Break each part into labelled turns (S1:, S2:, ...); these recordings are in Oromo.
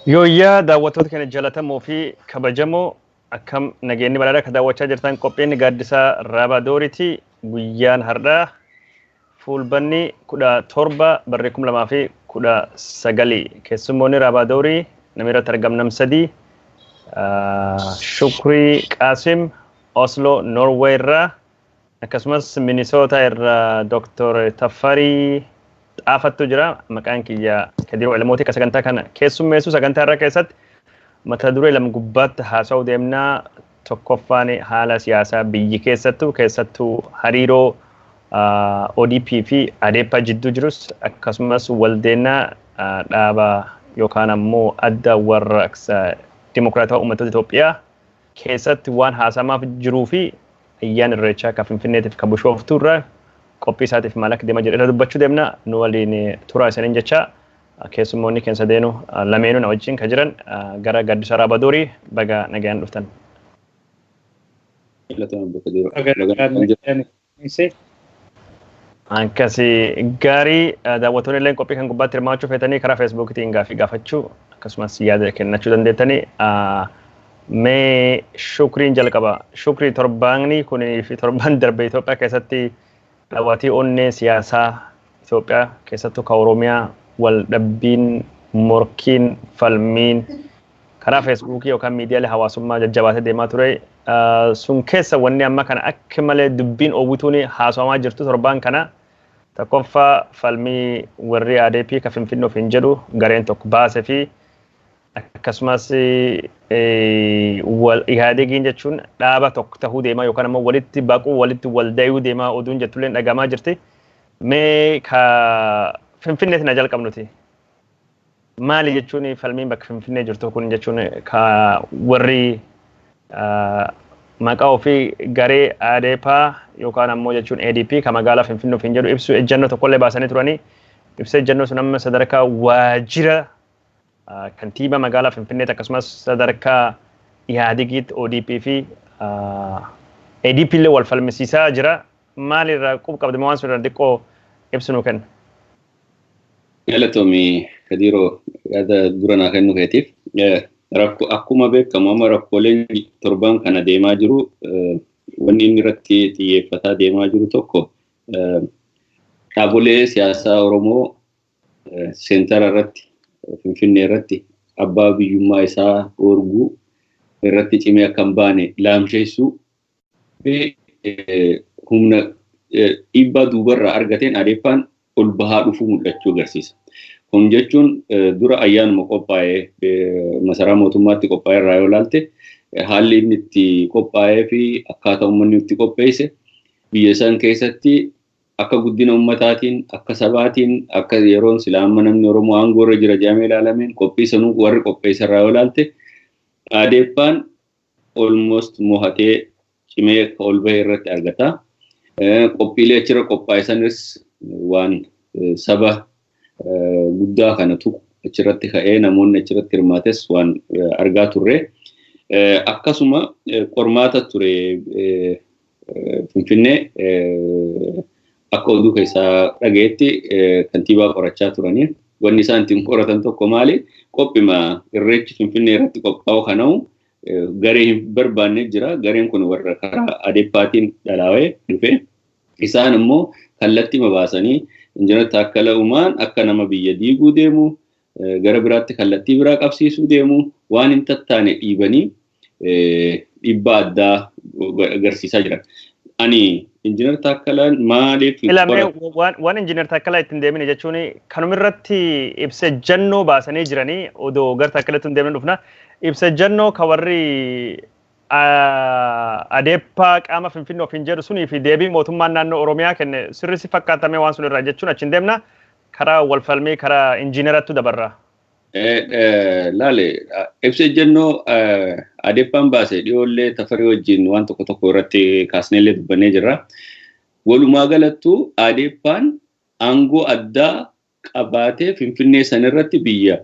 S1: Yooyyaa daawwattoota keenya jaallatamoo fi kabajamoo, akkam nageenyi badhaadhaa? Akka daawwachaa jirtan qophiin gaaddisaa Raabadooriiti. Guyyaan har'aa Fulbaanni 17 barree 2019. Keessummoonni Raabadoorii namni irratti argamnam sadii: Shukrii Qaasim Oslo Norway irraa, akkasumas Minisoota irraa Dr. Tafarii Xaafattu jira. Maqaan kiyya Kadiroo Elmooti. Akka sagantaa kana keessummeessu sagantaa irra keessatti mata duree lama gubbaatti haasa'uu deemnaa. Tokkoffaan haala siyaasaa biyyi keessattuu hariiroo ODP fi ADEPA jidduu jirus, akkasumas waldeennaa dhaaba yookaan ammoo adda warraaqsa dimokiraatawaa uummattoota Itoophiyaa keessatti waan haasamaaf jiruu fi ayyaana Irreechaa ka Finfinneetiif ka Bishooftuu irraa qophii isaatiif maal akka deemaa jiru irra dubbachuu deemna. Nu waliin turaa isaniin jecha keessummoonni keessa deenu lameenuu na wajjin ka jiran gara Gaddisa Raabadoorii baga nagayaan dhuftan. Akkasii gaarii. Daawwattoonni illee qophii kan gubbaatti hirmaachuu feetanii karaa Feesbuukiitiin gaaffii gaafachuu akkasumas yaada kennachuu dandeettanii. Mee Shukriin jalqaba. Shukrii, torbaanni kunii fi torbaan darbe Itoophiyaa keessatti daawwatii onnee siyaasaa Itoophiyaa, keessattuu ka Oromiyaa, wal dhabbiin, morkiin, falmiin karaa Feesbuukii yookaan miidiyaalee hawaasummaa jajjabaatee deemaa ture. Sun keessa wanni amma kana akka malee dubbiin oowwituun haasawamaa jirtu torbaan kana tokkoffaa falmii warri ADP ka Finfinnee ofiin jedhu gareen tokko baasee fi akkasumas Ihaadegiin jechuun dhaaba tokko tahuu deemaa yookaan ammoo walitti baquu, walitti waldayuu deemaa oduun jettullee dhagamaa jirti. Mee ka Finfinneetti na jalqabnuti. Maali jechuun falmiin bakka Finfinnee jirtu kun jechuun ka warri maqaa ofii garee ADEPA yookaan ammoo jechuun ADP ka magaalaa Finfinnee ofiin jedhu ibsu ejjennoo tokkollee baasanii turanii, ibsa ejjennoo sun amma sadarkaa waajjira kantiibaa magaalaa Finfinneetti akkasumas sadarkaa Ihaadigiitti ODP fi ADP illee wal falmisiisaa jira. Maalirraa qub qabdi? Waan sun irra xiqqoo ibsu nu kenna.
S2: Galatoomi Kadiroo, yaada dura naa kennu keetiif. Rakkoo akkuma beekamu amma rakkooleen torban kana deemaa jiru, wanni inni irratti xiyyeeffataa deemaa jiru tokko dhaabolee siyaasaa Oromoo seentara irratti, Finfinnee irratti abbaa biyyummaa isaa dhoorguu irratti cimee akka hin baane laamsheessuu fi humna dhiibbaa duubarraa argateen adeeffaan ol bahaa dhufuu mul'achuu agarsiisa. Kun jechuun dura ayyaanuma qophaa'ee masaraa mootummaatti qophaa'e irraa yoo ilaalte, haalli inni itti qophaa'ee fi akkaataa uummanni itti qopheesse biyya san keessatti akka guddina uummataatiin, akka sabaatiin, akka yeroon sila amma namni Oromoo aangoo irra jira jedhamee ilaalameen qophii sanuu warri qopheesse irraa yoo ilaalte, adeeffaan almost mohatee cimee akka ol bahee irratti argata. Qophiilee achirra qophaa'e sanis waan saba guddaa kana tuqu achirratti ka'ee namoonni achirratti hirmaates waan argaa turre. Akkasuma qormaata ture Finfinnee, akka oduu keessaa dhagayetti kantiibaa qorachaa turanii. Wanni isaan ittiin qoratan tokko maali? Qophima Irreechi Finfinnee irratti qophaa'u kana'u garee hin barbaanne jira. Gareen kun warra karaa adeppaatiin dhalaawee dhufe. Isaan immoo kallattii baasanii Injinar Taakkala Uumaan akka nama biyya diiguu deemu, gara biraatti kallattii biraa qabsiisuu deemu, waan hin tattaane dhiibanii dhiibbaa addaa agarsiisaa jiran. Ani Injinar Taakkalaan maaliif
S1: Waan Injinar Taakkalaa ittiin deemine jechuun kanumirratti ibsa ejjennoo baasanii jiranii odoo gara Taakkalaatti hin deemne dhufna. Ibsa ejjennoo ka warri adeeppaa qaama Finfinnee ofiin jedhu sunii fi deebii mootummaan naannoo Oromiyaa kenne sirri si fakkaatame waan sun irraa jechuun achi hin deemna. Karaa walfalmii karaa injiinarattu dabarra.
S2: Laale, ibsa ejjennoo adeeppaan baase dhiyoollee Tafarii wajjin waan tokko tokko irratti kaasneellee dubbannee jirra. Walumaa galattuu adeeppaan aangoo addaa qabaatee Finfinnee sanirratti biyya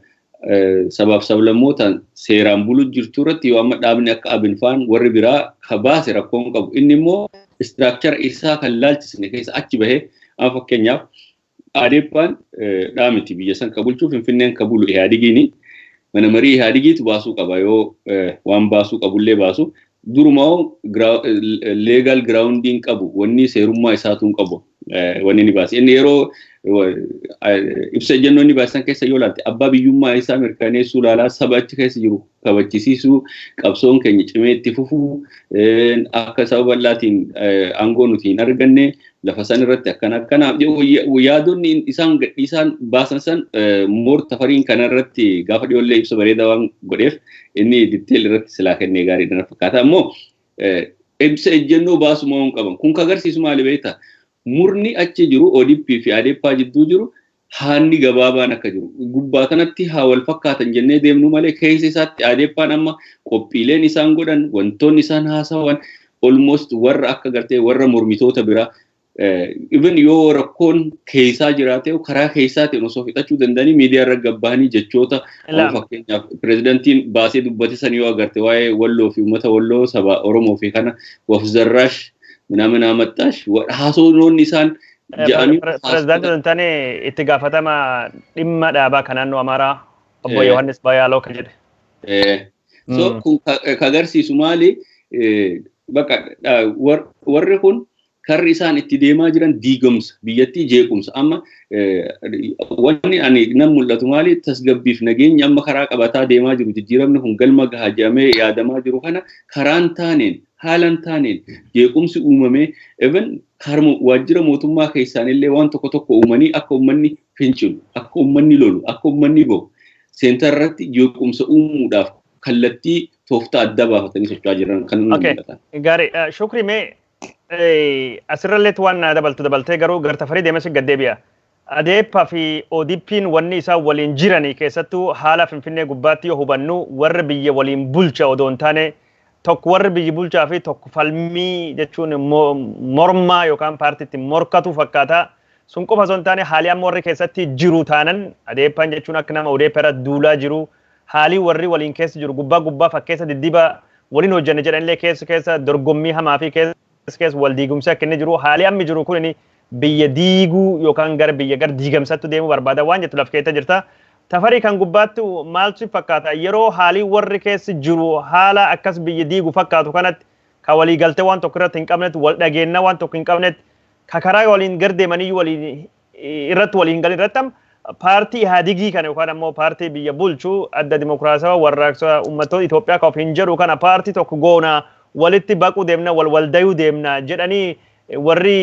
S2: sabaaf sablammootaan seeraan bulu jirtu irratti yoo amma dhaabni akka Abinfaan warri biraa ka baase rakkoon qabu. Inni immoo structure isaa kan laalchisne keessa achi bahee amma fakkeenyaaf Adeppaan dhaamiti biyya san ka bulchuu Finfinneen ka bulu Ihaadigiini. Mana marii Ihaadigiitu baasuu qaba yoo waan baasuu qabullee baasu. Durumaa legal groundiin qabu wanni seerummaa isaatu hin qabu wanni ni baase. Inni yeroo ibsa ejjennoo inni baasan keessa yoo ilaalte abbaa biyyummaa isaa mirkaneessuu ilaalaa saba achi keessa jiru kabachisiisuu qabsoon keenya cimee itti fufuu akka saba bal'aatiin aangoo nuti hin arganne lafa san irratti akkana akkana yaadonni isaan gadhiisaan baasan san moor Tafariin kana irratti gaafa dhiyoollee ibsa bareedaa waan godheef inni detail irratti silaa kennee gaariidha na fakkaata. Ammoo ibsa ejjennoo baasuma waan qaban kun ka agarsiisu maali beektaa? Murni achi jiru ODP fi ADEPA jidduu jiru haanni gabaabaan akka jiru. Gubbaa kanatti haa wal fakkaatan jennee deemnu malee keessa isaatti ADEPAan amma qophiileen isaan godhan wantoonni isaan haasawan almost warra akka gartee warra mormitoota biraa even yoo rakkoon keessaa jiraate karaa keessaatiin osoo fixachuu danda'anii miidiyaa irra gabbahanii jechoota fakkeenyaaf pirezidantiin baasee dubbate san yoo agarte waa'ee Walloo fi uummata Walloo saba Oromoo fi kana waf zarraash ምናምን አመጣሽ haasawnoonni isaan
S1: jedhanii. Pirezidaantii osoo hin taane itti gaafatama dhimma dhaabaa kan naannoo Amaaraa obbo Yohaannis Bayaaloo kan jedhe.
S2: So kun ka agarsiisu maali? Bakka warri kun karri isaan itti deemaa jiran diigamsa biyyattii jeequmsa. Amma wanni ani nan mul'atu maali? Tasgabbiif nageenya amma karaa qabataa deemaa jiru jijjiiramni kun galma gahaa jedhamee yaadamaa jiru kana karaan taaneen haalan taaneen jeequmsi uumamee even karma waajjira mootummaa keessaan illee waan tokko tokko uumanii akka uummanni fincilu akka uummanni lolu akka uummanni bahu center irratti jeequmsa uumuudhaaf kallattii tooftaa adda baafatanii socho'aa jiran kan
S1: mul'atan. Gaarii Shukrii mee asirralleetti waan dabaltu dabaltee garuu gara Tafarii deemee si gaddeebi'a. Adeeppaa fi ODP'n wanni isaan waliin jiranii keessattuu haala Finfinnee gubbaatti yoo hubannu warra biyya waliin bulcha odoo hin taane tokko warri biyyi bulchaa fi tokko falmii jechuun mormaa yookaan paartiitti morkatu fakkaata. Sun qofa osoo hin taane haalli amma warri keessatti jiru taanan Adeeppaan jechuun akka nama Odeeppa irra duulaa jiru haalli warri waliin keessa jiru gubbaa gubbaa fakkeessa diddiba waliin hojjanne jedhanillee keessa keessa dorgommii hamaa fi keessa keessa wal diigumsa akka inni jiru haalli ammi jiru kun biyya diiguu yookaan gara biyya gara diigamsatti deemuu barbaada waan jettu laf keessa jirta. Tafarii kan gubbaatti maaltu fakkaata yeroo haalli warri keessa jiru haala akkas biyya diigu fakkaatu kanatti ka walii galtee waan tokko irratti hin qabnetti wal dhageenna waan tokko hin qabnetti ka karaa waliin gar deemanii waliin irratti waliin galin irratti paartii Ihaadigii kana yookaan ammoo paartii biyya bulchu adda dimokiraasawaa warraaqsa uummattoota Itoophiyaa ka of hin jedhu kana paartii tokko goona walitti baquu deemna wal waldayuu deemna jedhanii warri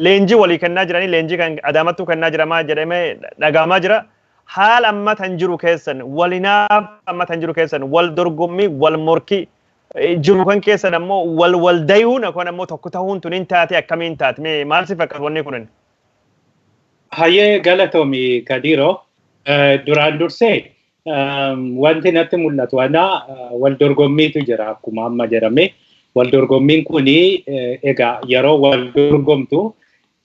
S1: leenjii walii kennaa jiranii leenjii kan Adaamattuu kennaa jiramaa jedhamee dhagahamaa jira. Haala amma tan jiru keessan walinaaf amma tan jiru keessan wal dorgommii wal morkii jiru kan keessan ammoo wal waldayuun yookaan ammoo tokko ta'uun tun hin taate akkamiin taate mee maal si fakkaatu wanni kunin?
S3: Hayyee galatoomi Kadiiroo. Duraan dursee wanti natti mul'atu ana wal dorgommiitu jira akkuma amma jedhame. Wal dorgommiin kuni egaa yeroo wal dorgomtu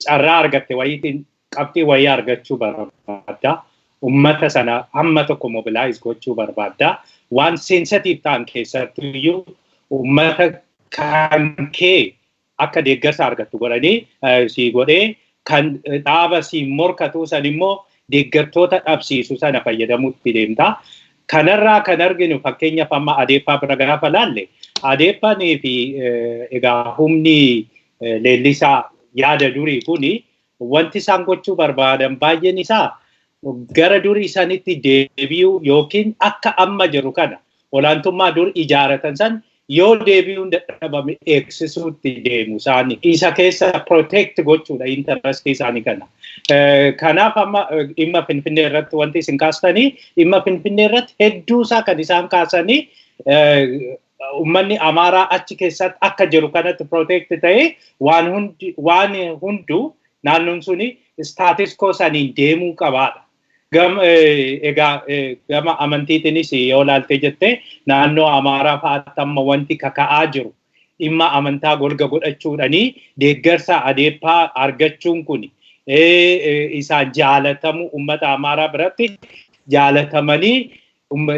S3: carraa argatte wayiitiin qabxii wayii argachuu barbaadda. Uummata sana hamma tokko mobilize gochuu barbaadda. Waan sensitive ta'an keessattuyyuu uummata kan kee akka deeggarsa argattu godhanii si godhee kan dhaaba si morkatu san immoo deeggartoota dhabsiisu sana fayyadamuutti deemta. Kanarraa kan arginu fakkeenyaaf amma Adeeppaa bira gaafa laalle Adeeppaanii fi egaa humni leellisaa yaada durii kuni wanti isaan gochuu barbaadan baay'een isaa gara durii isaanitti deebi'uu yookiin akka amma jiru kana olaantummaa dur ijaaratan san yoo deebi'uun dadhabame eegsisuutti deemu isaanii isa keessa protect gochuudha interest isaanii kana. Kanaaf amma dhimma Finfinnee irratti wanti isin kaastanii dhimma Finfinnee irratti hedduu isaa kan isaan kaasanii uummanni Amaaraa achi keessatti akka jiru kanatti protect ta'ee waan hunduu naannoon suni status quo saniin deemuu qabaadha. Egaa gama amantiitiinis yoo ilaalte jette naannoo Amaaraa fa'aatti amma wanti kaka'aa jiru dhimma amantaa golga godhachuudhanii deeggarsa Adeeppaa argachuun kun isaan jaalatamu uummata Amaaraa biratti jaalatamanii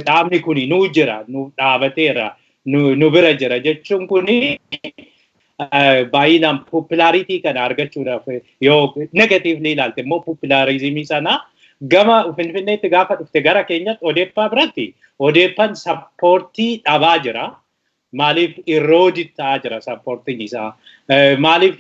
S3: dhaabni kun nu jira nu dhaabateera nu bira jira jechuun kun Baay'inaan popularity kana argachuudhaaf yoo negatively ilaalte immoo popularismii sana gama Finfinneetti gaafa dhufte gara keenyatti Odeeffaa biratti Odeeffaan supportii dhabaa jira. Maaliif erode ta'aa jira supportiin isaa. Maaliif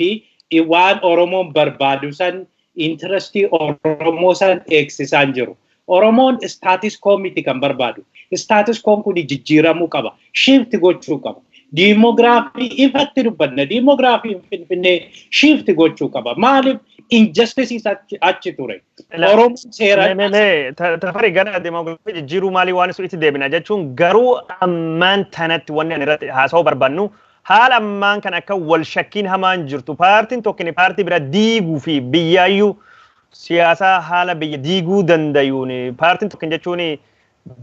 S3: waan Oromoon barbaadu san, interestii Oromoo san eegsisaan jiru. Oromoon status quo miti kan barbaadu. Status quoon kun jijjiiramuu qaba. Shift gochuu qaba. Demography ifatti dubbanna. Demography Finfinnee shift gochuu qaba. Maaliif injustice achi ture. Oromoon seera.
S1: Tafarii, gara demography jijjiiruu maalii waan isu itti deebina jechuun, garuu ammaan tanatti wanni ani irratti haasa'uu barbaannu haala ammaan kan akka wal shakkiin hamaan jirtu, paartiin tokko paartii bira diiguu fi biyyaayyuu siyaasaa haala biyya diiguu dandayuun, paartiin tokko jechuun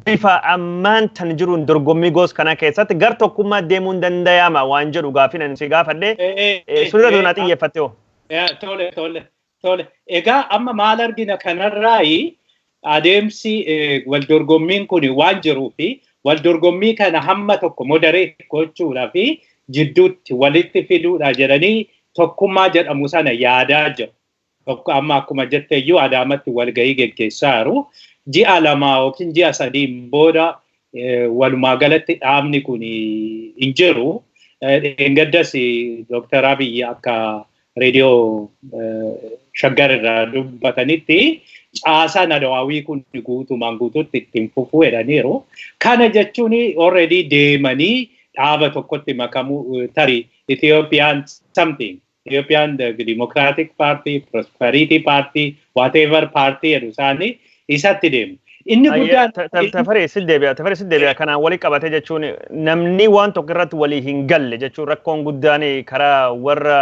S1: bifa ammaan tan jiruun dorgommii gos kana keessatti gar tokkummaa deemuun dandayama waan jedhu gaafin ani si gaafadhe sunirra doonaa xiyyeeffatte hoo.
S3: Tole. Egaa amma maal argina kanarraayi? Adeemsi wal dorgommiin kun waan jiruu fi wal dorgommii kana hamma tokko moderate gochuudhaa fi jidduutti walitti fiduudha jedhanii tokkummaa jedhamu sana yaadaa jiru. Tokko amma akkuma jette iyyuu Adaamatti walgahii geggeessaa jiru. Ji'a 2 yookiin ji'a 3 booda walumaa galatti dhaabni kun hin jiru. Dheengaddas Dooktar Abiyyi akka reediyoo Shaggar irraa dubbatanitti caasaan Adawaawii kun guutumaan guutuutti ittiin fufuu jedhaniiru. Kana jechuun already deemanii dhaaba tokkotti makamuu, tarii Ethiopian something, Ethiopian Democratic Party, Prosperity Party, whatever party jedhu isaanii isatti deemu. Inni guddaan.
S1: Tafarii, si deebi'a, Tafarii, si deebi'a. Kanaan walii qabate jechuun namni waan tokko irratti walii hin galle jechuun rakkoon guddaan karaa warra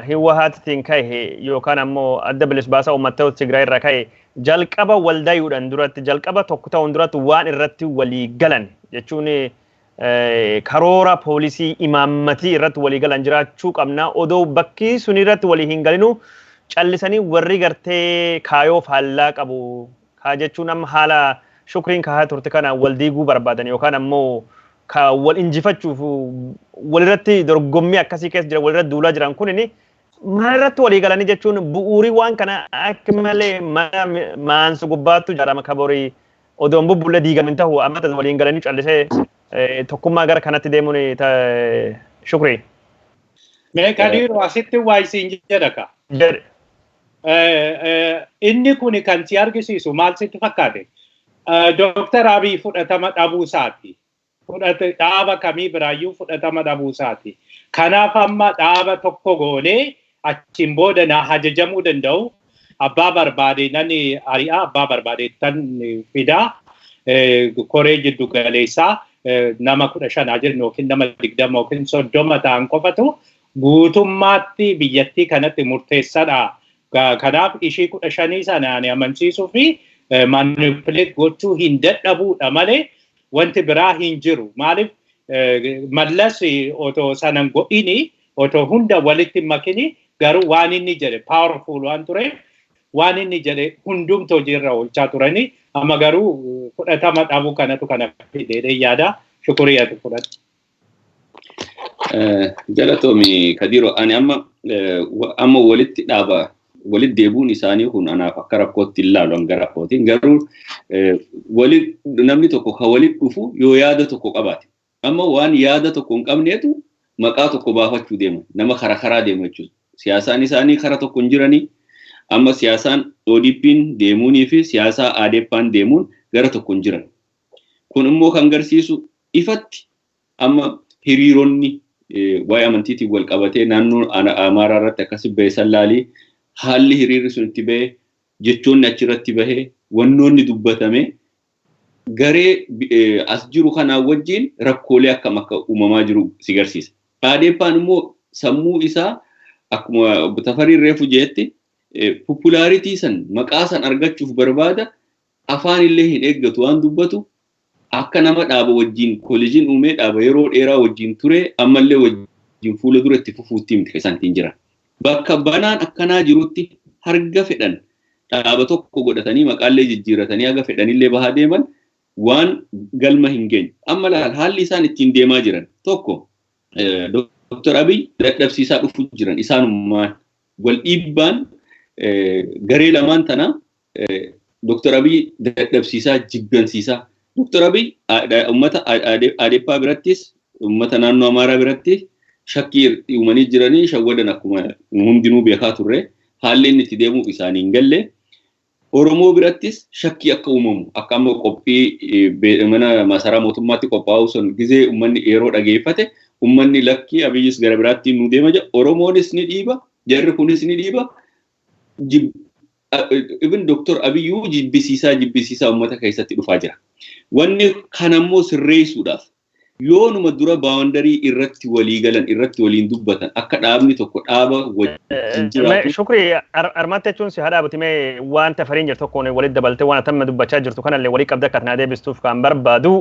S1: Hiwahaatitiin ka'e yookaan ammoo Adda Bilisa Baasaa Uummattoota Tigraay irraa ka'e, jalqaba waldayuudhaan duratti, jalqaba tokko ta'uun duratti waan irratti walii galan jechuun karoora poolisii imaammatii irratti walii galan jiraachuu qabna. Odoo bakki sun irratti walii hin galinu callisanii warri gartee kaayoo faallaa qabu kaa jechuun amma haala Shukriin kahaa turte kana wal diiguu barbaadan yookaan ammoo ka wal injifachuuf walirratti dorgommii akkasii keessa jiran, walirratti duulaa jiran kunini maalirratti walii galanii jechuun bu'uurii waan kana akka malee mana maansu gubbaattu jedhama kaborii odoon bubbullee diigamin ta'u amma waliin galanii callisee tokkummaa gara kanatti deemuun, Shukrii.
S3: Mee Kadiiru, asitti waa isiin jedha ka.
S1: Jedhe.
S3: Inni kun kan si argisiisu maal sitti fakkaate? Dooktar Abiy fudhatama dhabuu isaati. Dhaaba kamii biraayyuu fudhatama dhabuu isaati. Kanaaf amma dhaaba tokko goonee achiin booda na ajajamuu danda'u. Abbaa barbaade nan ari'a, abbaa barbaade tan fidaa. Koree jiddu galeessaa nama 15 jennu yookiin nama 20 yookiin 30 ta'an qofatu guutummaatti biyyattii kanatti murteessadha. Kanaaf ishii 15 sana ani amansiisuu fi manipulate gochuu hin dadhabuudha malee wanti biraa hin jiru. Maaliif Mallas otoo sanan godhini, otoo hunda walitti makini, garuu waan inni jedhe powerful waan tureef waan inni jedhe hundumtu hojiirra oolchaa turani. Amma garuu fudhatama dhabuu kanatu kana fidee yaada. Shukuriyyatu fudhate.
S2: Galatoomi Kadiiro, ani amma walitti dhaaba walitti deebuun isaanii kun anaaf akka rakkootti ilaalu hanga rakkootiin, garuu namni tokko ka walitti dhufu yoo yaada tokko qabaate. Amma waan yaada tokko hin qabneetu maqaa tokko baafachuu deema, nama kara karaa deema jechuudha. Siyaasaan isaanii kara tokko hin jiranii. Amma siyaasaan ODP'n deemuunii fi siyaasaa ADP'n deemuun gara tokko hin jiran. Kun immoo kan garsiisu ifatti amma hiriironni waa'ee amantiitiin wal qabatee naannoo Amaaraa irratti akkasi ba'e sallaalii, haalli hiriirri sun itti ba'e, jechoonni achirratti bahee, wannoonni dubbatame garee as jiru kanaa wajjin rakkoolee akkam akka uumamaa jiru si garsiisa. ADP'n immoo sammuu isaa akkuma Tafarii reefu jeetti popularity san, maqaa san argachuuf barbaada. Afaan illee hin eeggatu waan dubbatu, akka nama dhaaba wajjin coalition uumee dhaaba yeroo dheeraa wajjin ture ammallee wajjin fuula dura itti fufuutti miti isaan ittiin jiran. Bakka banaan akkanaa jirutti harga fedhan dhaaba tokko godhatanii maqaallee jijjiiratanii haga fedhanillee bahaa deeman waan galma hin geenye. Amma laal, haalli isaan ittiin deemaa jiran tokko Dr. Abiy dadhabsiisaa dhufuu jiran isaanummaan wal dhiibbaan garee lamaan tana Dr. Abiy dadhabsiisaa jibbansiisaa. Dr. Abiy uummata Adeppaa birattis uummata naannoo Amaaraa biratti shakkii uumanii jiranii shawwadan akkuma hundinuu beekaa turre haalli inni itti deemuuf isaanii hin galle. Oromoo birattis shakkii akka uumamu akka amma qophii mana masaraa mootummaatti qophaa'u sun gizee uummanni yeroo dhageeffate uummanni lakkii Abiyyis gara biraatti nu deema jira. Oromoonis ni dhiiba, jarri kunis ni dhiiba. Ibn Dr. Abiyyuu jibbisiisaa jibbisiisaa uummata keessatti dhufaa jira. Wanni kanammoo sirreessuudhaaf yoonuma dura baawundarii irratti walii galan irratti waliin dubbatan akka dhaabni tokko dhaaba wajjin jiraatu.
S1: Shukri armaatti jechuun si haa dhaabuti mee waan tafariin jirtu tokkoon walitti dabaltee waan atamma dubbachaa jirtu kanallee walii qabda akka naa deebistuuf kan barbaadu.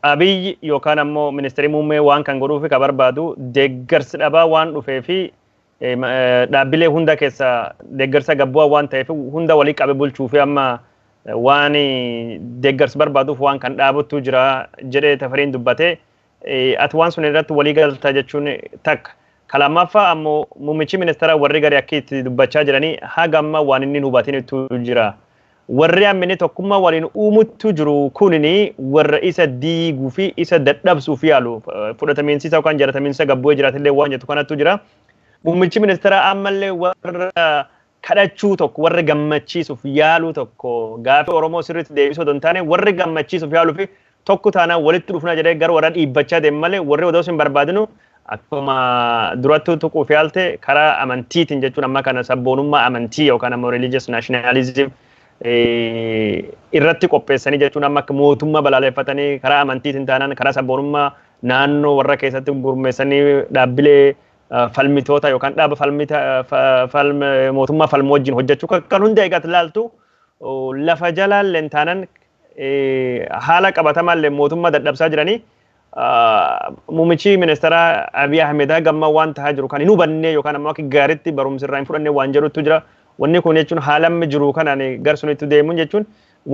S1: Abiy yookaan ammoo ministeerri muummee waan kan godhuuf kan barbaadu deeggarsi dhabaa waan dhufee fi dhaabbilee hunda keessa deeggarsa gabbu'aa waan ta'eef hunda walii qabe bulchuu fi amma waan deeggarsi barbaaduuf waan kan dhaabuttu jira jedhee tafariin dubbate ati waan sun irratti walii galta jechuun takka. Kalammaffaa ammoo muummichi ministeera warri gari akka itti dubbachaa jiranii haga amma waan inni hubatinitu jira. Warri ammini tokkummaa waliin uumuttu jiru kunini warra isa diiguu fi isa dadhabsuuf yaalu fudhatamiinsa yookaan jaalatamiinsa gabbu'ee jiraatillee waan jettu kanattu jira. Muummichi ministeera ammallee warra kadhachuu tokko warra gammachiisuuf yaaluu tokko gaaffii Oromoo sirriitti deebisuu otoo hin taane warri gammachiisuuf yaaluu fi tokko taanaan walitti dhufna jedhee gara warra dhiibbachaa deemu malee warri odoo hin barbaadinu akkuma duratti tuquuf yaalte karaa amantiitiin jechuun amma kana sabboonummaa amantii yookaan ammoo religious nationalism irratti qopheessanii jechuun amma akka mootummaa balaaleffatanii karaa amantiitiin taanaan karaa sabboonummaa naannoo warra keessatti gurmeessanii dhaabbilee falmitoota yookaan dhaaba mootummaa falmuu wajjin hojjechuu kan hunda eegat ilaaltu lafa jalaallee taanan haala qabatamaallee mootummaa dadhabsaa jiranii muummichi ministeera Abiy Ahmed gamma waan tahaa jiru kan hin hubanne yookaan ammoo akka gaariitti barumsa irraa hin fudhanne waan jedhutu jira. Wanni kun jechuun haalammi jiru kanaan garsunitti deemuun jechuun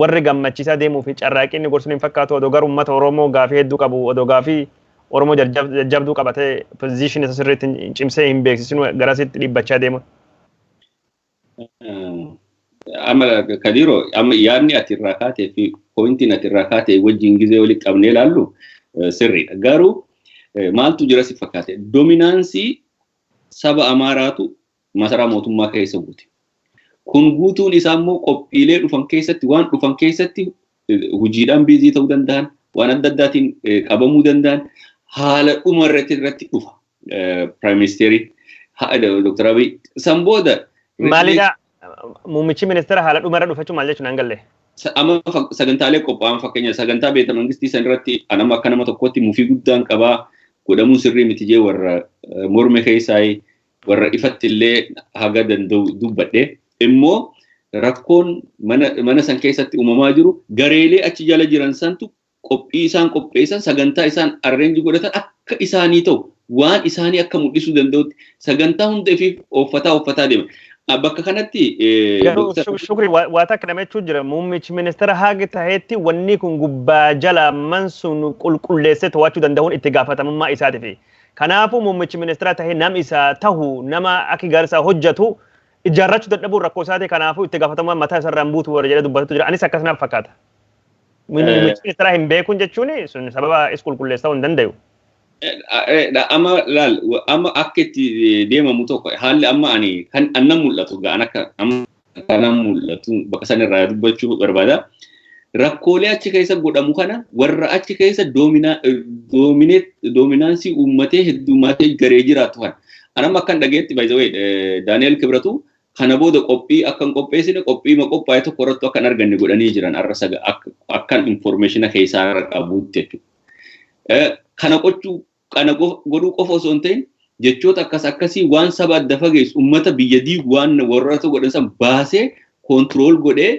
S1: warri gammachiisaa deemuu fi carraaqqii inni gorsuun hin fakkaatu odoo gara uummata Oromoo gaafii hedduu qabu odoo gaafii Oromoo jajjabduu qabatee position isa sirriitti cimsee hin beeksisin garasitti dhiibbachaa deemuun.
S2: Amma Kadiroo amma yaadni ati irraa kaatee fi poointiin ati irraa kaatee wajjin gizee walitti qabnee ilaallu sirriidha. Garuu maaltu jira si fakkaate? Dominaansii saba Amaaraatu masaraa mootummaa keessa guute. Kun guutuun isaa immoo qophiilee dhufan keessatti waan dhufan keessatti hojiidhaan biizii ta'uu danda'an waan adda addaatiin qabamuu danda'an haala dhuma irratti dhufa. Prime Ministeerri Dr. Abiy san booda.
S1: Maalidha muummichi ministeera haala dhuma irra dhufa jechuun maal jechuun hangalle?
S2: Amma sagantaalee qophaa'an fakkeenya sagantaa beeta mangistii san irratti anama akka nama tokkotti mufii guddaan qabaa godhamuun sirrii miti jee warra morme keessaa warra ifatti illee haga danda'u dubbadhe immoo rakkoon mana san keessatti uumamaa jiru gareelee achi jala jiran santu qophii isaan qopheessan sagantaa isaan arreenji godhatan akka isaanii ta'u waan isaanii akka mul'isuu danda'utti sagantaa hunda ifiif ooffataa deema. Bakka kanatti
S1: Shukri waa takka nama jechuun jira muummichi ministeera haga taheetti wanni kun gubbaa jala man sun qulqulleessee to'achuu danda'uun itti gaafatamummaa isaatiif. Kanaafuu muummichi ministeera tahee nam isaa tahu nama akka gaarisaa hojjetu ijaarrachuu dadhabuun rakkoo isaati kanaafuu itti gaafatamummaa mataa isarraan buutu warra jedhee dubbatutu jira. Anis akkas naaf fakkaata. Muummichi ministeera hin beekuun jechuun sun sababa is qulqulleessuu hin danda'u.
S2: Amma laal amma akka itti deemamu tokko haalli amma ani kan annan mul'atu ga'an akka amma kanan mul'atu bakka san irraa dubbachuu barbaada. Rakkoolee achi keessa godhamu kana warra achi keessa doominaansii uummatee heddummaatee garee jiraatu kana. Anamma akkan dhageetti by the way Daani'el Kibratu kana booda qophii akkan qopheessine qophii ma qophaa'e tokko irratti akkan arganne godhanii jiran har'a saga akkan informeeshina keessaa irra qabuutti jechuudha. Kana gochuu kana godhuu qofa osoo hin ta'in jechoota akkas akkasii waan saba adda fageessu uummata biyya diigu waan warra godhan san baasee koontirool godhee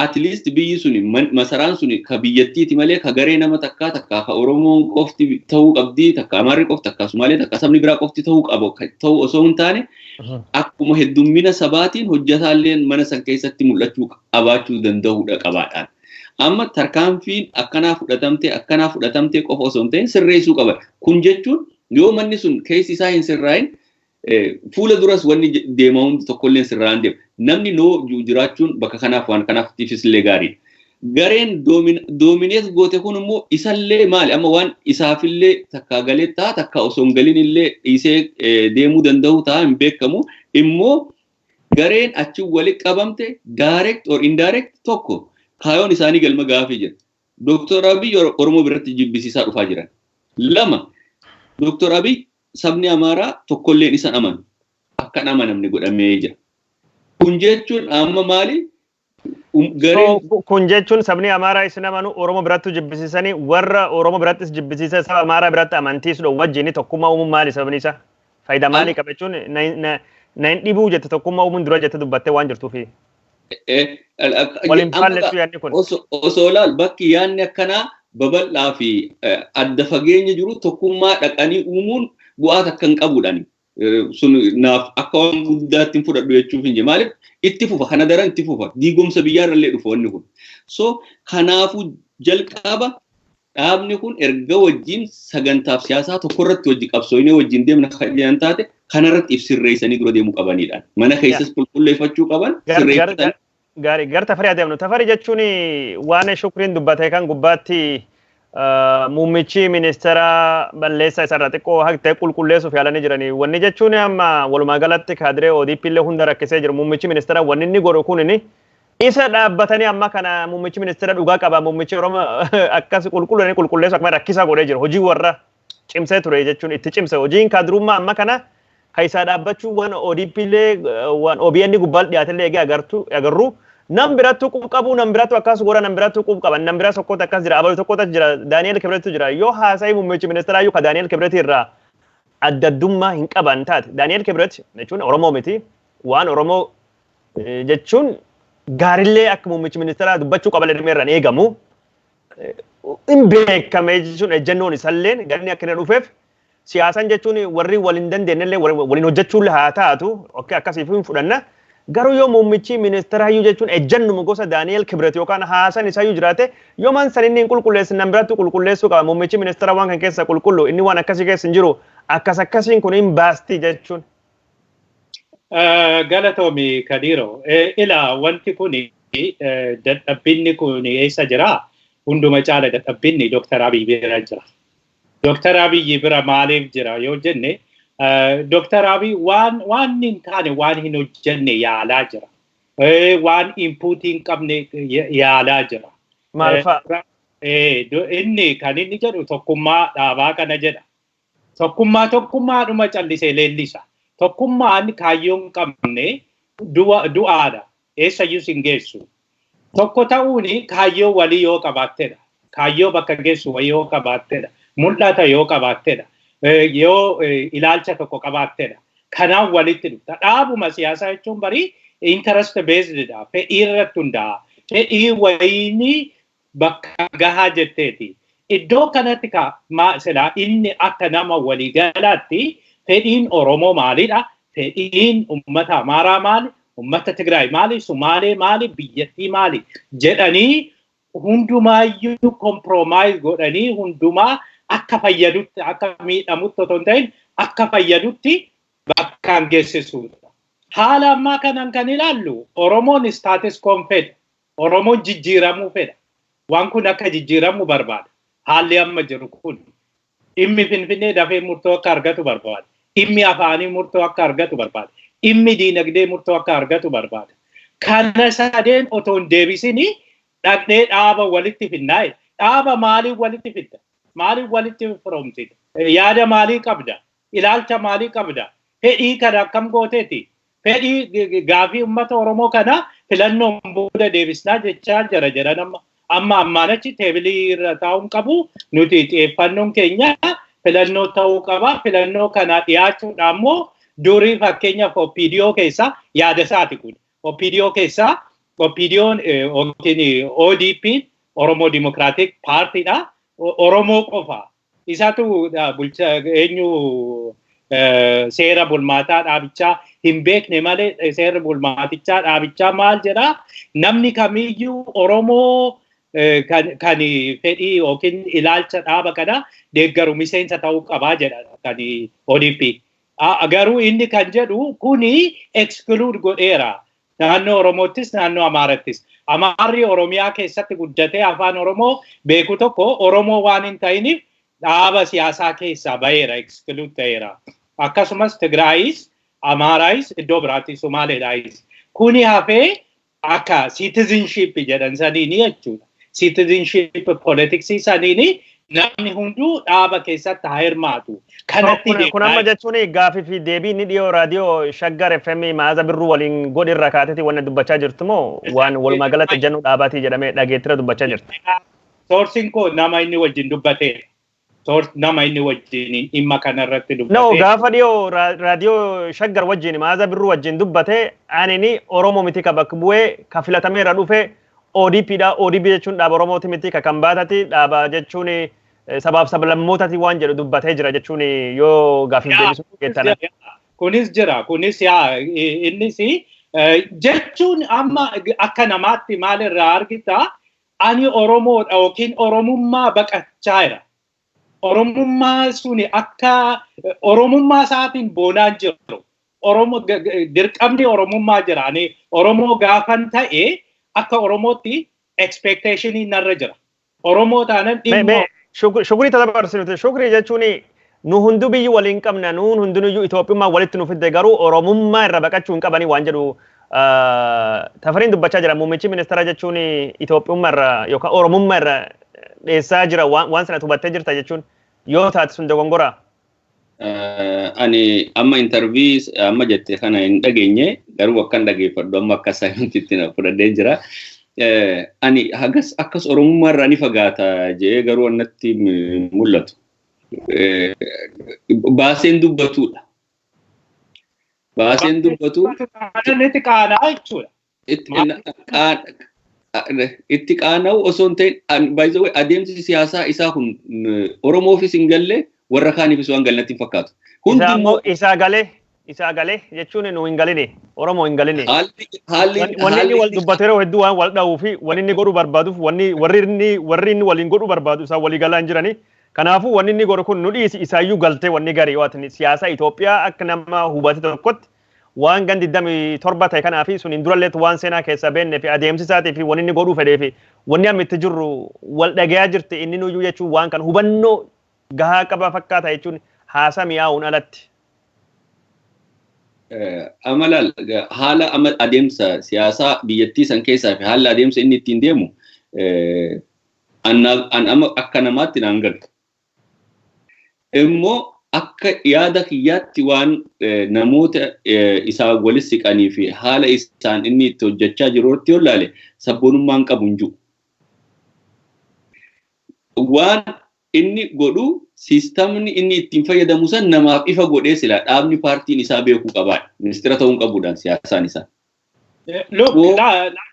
S2: at least biyyi suni masaraan suni ka biyyattiiti malee ka garee nama takkaa takkaa ka Oromoon qofti ta'uu qabdi takka Amaarri qofti takka Sumaalee takka sabni biraa qofti ta'uu qabu ta'uu osoo hin taane akkuma heddummina sabaatiin hojjetaalleen mana san keessatti mul'achuu qabaachuu danda'uudha qabaadhaan. Amma tarkaanfiin akkanaa fudhatamtee qofa osoo hin ta'in sirreessuu qaba. Kun jechuun yoo manni sun keessi isaa hin sirraa'in fuula duras wanni deemaa hundi tokkollee sirraa'an deema. Namni noo jiraachuun bakka kanaaf waan kanaafis illee gaariidha. Gareen doomineet goote kun immoo isallee maali? Amma waan isaafillee takka galee ta'a takka osoo hin galin illee dhiisee deemuu danda'u ta'a hin beekamu. Immoo gareen achi walitti qabamte direct or indirect tokko kaayoon isaanii galma gaafii jira. Dooktor Abiy Oromoo biratti jibbisiisaa dhufaa jiran. 2 Dooktor Abiy sabni Amaaraa tokkolleen isan amanu. Akka hin amanamne godhamee jira. Kun jechuun amma maali?
S1: Kun jechuun sabni Amaaraa isin amanu Oromoo biratti jibbisiisanii warra Oromoo birattis jibbisiisan saba Amaaraa biratti amantiisuudha wajjin tokkummaa uumuun maali sababni isaa? Faayidaa maalii qaba jechuun na hin dhibuu jette tokkummaa uumuun dura jette dubbattee waan jirtuufi. Waliin faallessu yaadni kun.
S2: Osoo ilaal bakki yaadni akkanaa babal'aa fi adda fageenya jiru tokkummaa dhaqanii uumuun bu'aa takka hin qabuudhaani. Sun naaf akka waan guddaatti hin fudhadhu jechuuf hin jiru. Maaliif itti fufa kana daran itti fufa diigomsa biyyaarrallee dhufa wanni kun. So kanaafuu jalqaba dhaabni kun erga wajjin sagantaaf siyaasaa tokkorratti wajji qabsoonee wajjin deemna kan jedhan taate kanarratti ibsirreessanii dura deemuu qabanidha. Mana keessas qulqulleeffachuu qaban sirreeffatanii.
S1: Gaarii gara Tafarii adeemnu. Tafarii jechuun waan Shukriin dubbate kan gubbaatti muummichi ministeera balleessaa isarraa xiqqoo haqtee qulqulleessuuf yaalanii jiranii. Wanni jechuun amma walumaa galatti kaadiree ODP illee hunda rakkisee jiru. Muummichi ministeera wanni inni godhu kun isa dhaabbatanii amma kana muummichi ministeera dhugaa qaba. Muummichi Oromoo akkas qulqulleessanii qulqulleessu akkuma rakkisaa godhee jiru. Hojii warra cimsee ture jechuun itti cimse. Hojiin kaadirummaa amma kana kan isaa dhaabbachuu waan ODP illee waan OBN gubbaa dhiyaate illee eegee agarru. Nam birattu qub qabu, nam birattu akkas godha, nam birattu qub qaban, nam bira tokkotu akkas jira, abalu tokkotu jira, Daani'el Kibretu jira. Yoo haasa'ii muummichi ministeeraa iyyuu ka Daani'el Kibret irraa adda addummaa hin qaban taate. Daani'el Kibret jechuun Oromoo miti. Waan Oromoo jechuun gaarillee akka muummichi ministeeraa dubbachuu qaba jedhamee irraan eegamu. Hin beekame jechuun ejjennoon isalleen galni akka inni dhufeef siyaasan jechuun warri waliin dandeenyellee waliin hojjechuullee haa taatu akkasiif hin fudhanna. Garuu yoo muummichi ministeera iyyuu jechuun ejjennuma gosa Daani'el Kibret yookaan haasan isaa iyyuu jiraate yoo man san inni hin qulqulleessin nam biratti qulqulleessuu qaba. Muummichi ministeera waan kan keessa qulqullu inni waan akkasii keessa hin jiru akkas akkasiin kun hin baasti jechuun.
S3: Galatoomi Kadiiroo. Ilaa wanti kun dadhabbinni kun eessa jira? Hunduma caala dadhabbinni Dooktar Abiy bira jira. Dooktar Abiy bira maaliif jira yoo jenne Dooktar Abiy waan hin taane waan hin hojjenne yaalaa jira. Waan inpuutii hin qabne yaalaa jira.
S1: Maal fa'a?
S3: Inni kan inni jedhu tokkummaa dhaabaa kana jedha. Tokkummaadhuma callisee leellisa. Tokkummaan kaayyoo hin qabne du'aadha. Eessayyuu hin geessu. Tokko ta'uun kaayyoo walii yoo qabaattedha. Kaayyoo bakka geessu walii yoo qabaattedha. Mul'ata yoo qabaattedha. Yoo ilaalcha tokko qabaattedha. Kanaan walitti dhufta. Dhaabuma siyaasaa jechuun barii interest based dha. Fedhii irratti hundaa'a. Fedhii wayiinii bakka gahaa jetteeti. Iddoo kanatti silaa inni akka nama waliigalaatti fedhiin Oromoo maalidha? Fedhiin uummata Amaaraa maali? Uummata Tigraay maali? Sumaalee maali? Biyyattii maali? Jedhanii hundumaayyuu compromise godhanii hundumaa akka fayyadutti akka miidhamutti otoo hin ta'in akka fayyadutti bakkaan geessisuudha. Haala ammaa kanaan kan ilaallu Oromoon status quo fedha. Oromoon jijjiiramuu fedha. Waan kun akka jijjiiramu barbaada. Haalli amma jiru kun dhimmi Finfinnee dafee murtoo akka argatu barbaada. Dhimmi afaanii murtoo akka argatu barbaada. Dhimmi diinagdee murtoo akka argatu barbaada. Kana sadeen otoo hin deebisini dhaqnee dhaaba walitti finnaa'e. Dhaaba maaliif walitti fidda? Maaliif walitti firoomsita? Yaada maalii qabda? Ilaalcha maalii qabda? Fedhii kana akkam gooteeti? Fedhii gaafii uummata Oromoo kana filannoon booda deebisnaa jechaa jira jedhan amma. Amma ammaan achi teebilii irra taa'uun qabu nuti xiyyeeffannoon keenya filannoo ta'uu qaba. Filannoo kana dhiyaachuudhaan immoo durii fakkeenyaaf OPDO keessaa yaada isaati kun. OPDO keessaa OPDO'n yookiin ODP Oromoo Dimokiraatik Paartiidha. Oromoo qofa. Isaatu bulcha eenyu seera bulmaataa dhaabichaa hin beekne malee seerri bulmaatichaa dhaabichaa maal jedhaa? Namni kamiyyuu Oromoo Kan fedhii yookiin ilaalcha dhaaba kana deeggaru miseensa ta'uu qabaa jedha kan ODP. Garuu inni kan jedhu kuni exclude godheera. Naannoo Oromoottis naannoo Amaarattis. Amaarri Oromiyaa keessatti guddatee afaan Oromoo beeku tokko Oromoo waan hin ta'iniif dhaaba siyaasaa keessaa baheera, exclude ta'eera. Akkasumas Tigraayis, Amaaraayis, iddoo biraatti Somaaleedhaayis. Kuni hafee akka citizenship jedhan saniini jechuudha. Citizenship politics saniini namni hunduu dhaaba keessatti haa hirmaatu.
S1: Kanatti kun amma jechuun gaafii fi deebii inni dhiyoo raadiyoo Shaggar FM Maaza Birruu waliin godhi irra kaateeti wanna dubbachaa jirtu moo waan walumaa galatti ejjennoo dhaabaatii jedhamee dhageettira dubbachaa jirtu?
S3: Sourceiin koo nama inni wajjin dubbateedha. Nama inni wajjin dhimma kanarratti dubbate.
S1: No, gaafa dhiyoo raadiyoo Shaggar wajjin Maaza Birruu wajjin dubbate ani Oromoo miti ka bakka bu'ee ka filatameera dhufe ODP dha. ODP jechuun dhaaba Oromooti miti ka kan baatati dhaaba jechuun sabaaf sablammootati waan jedhu dubbatee jira jechuun yoo gaafiif deebisuu geettana.
S3: Kunis jira. Kunis yaa innis jechuun amma akka namaatti maalirraa argita ani Oromoodha yookiin Oromummaa baqachaa jira. Oromummaa suni akka Oromummaa isaatiin boonaan jiru. Oromoo dirqamni Oromummaa jira. Ani Oromoo gaafan ta'e akka Oromootti expectationii narra jira. Oromoo taanan dhimma.
S1: Shukrii tata Shukrii jechuun nu hunduu biyyi waliin qabna nuun hundinuyyuu Itoophiyummaa walitti nu fidde garuu Oromummaa irra baqachuu hin qabanii waan jedhu Tafariin dubbachaa jira. Muummichi ministeera jechuun Itoophiyummaa irra yookaan Oromummaa irra dheessaa jira waan sana hubattee jirta jechuun yoo taate sun dogongora.
S2: Ani amma interview amma jette kana hin dhageenye garuu akkan dhageeffadhu amma akka saayintiitti na fudhadhee jira. Ani hagas akkas Oromummaa irraa ni fagaata jedhee garuu annatti mul'atu. Baaseen dubbatudha. Baaseen dubbatu.
S3: Itti qaana'aa jechuudha.
S2: Itti qaana'u osoo hin ta'in by the way adeemsi siyaasaa isaa kun Oromoofis hin galle warra kaaniifis waan galle natti hin fakkaatu.
S1: Hundi isaa galee jechuun nu hin galine Oromoo hin galine. Wanni inni wal dubbateeroo hedduu waan wal dha'uu fi wanni inni godhuu barbaaduuf wanni warri inni waliin godhuu barbaadu isaan walii galaa hin jirani. Kanaafuu wanni inni godhu kun nu dhiisi isaayyuu galtee wanni garii waan siyaasa Itoophiyaa akka nama hubate tokkotti waan gan 27 ta'e kanaa fi sun hin duralleetu waan seenaa keessa beenne fi adeemsi isaatii fi wanni inni godhuu fedhee fi wanni amma itti jirru wal dhagayaa jirti inni nuyyuu jechuun waan kan hubannoo gahaa qaba fakkaata jechuun haasa mi'aawuun alatti.
S2: Amala haala adeemsa siyaasaa biyyattii san keessaa fi haala adeemsa inni ittiin deemu an amma akka namaatti naan galu. Immoo akka yaada kiyyaatti waan namoota isaa walis siqanii fi haala isaan inni itti hojjechaa jirutti yoo ilaale sabboonummaan qabu hin jiru. Waan inni godhu siistamni inni ittiin fayyadamu san namaaf ifa godhee sila dhaabni paartiin isaa beekuu qabaadha. Ministeera ta'uu hin qabuudhaan siyaasaan isaa.
S3: Look,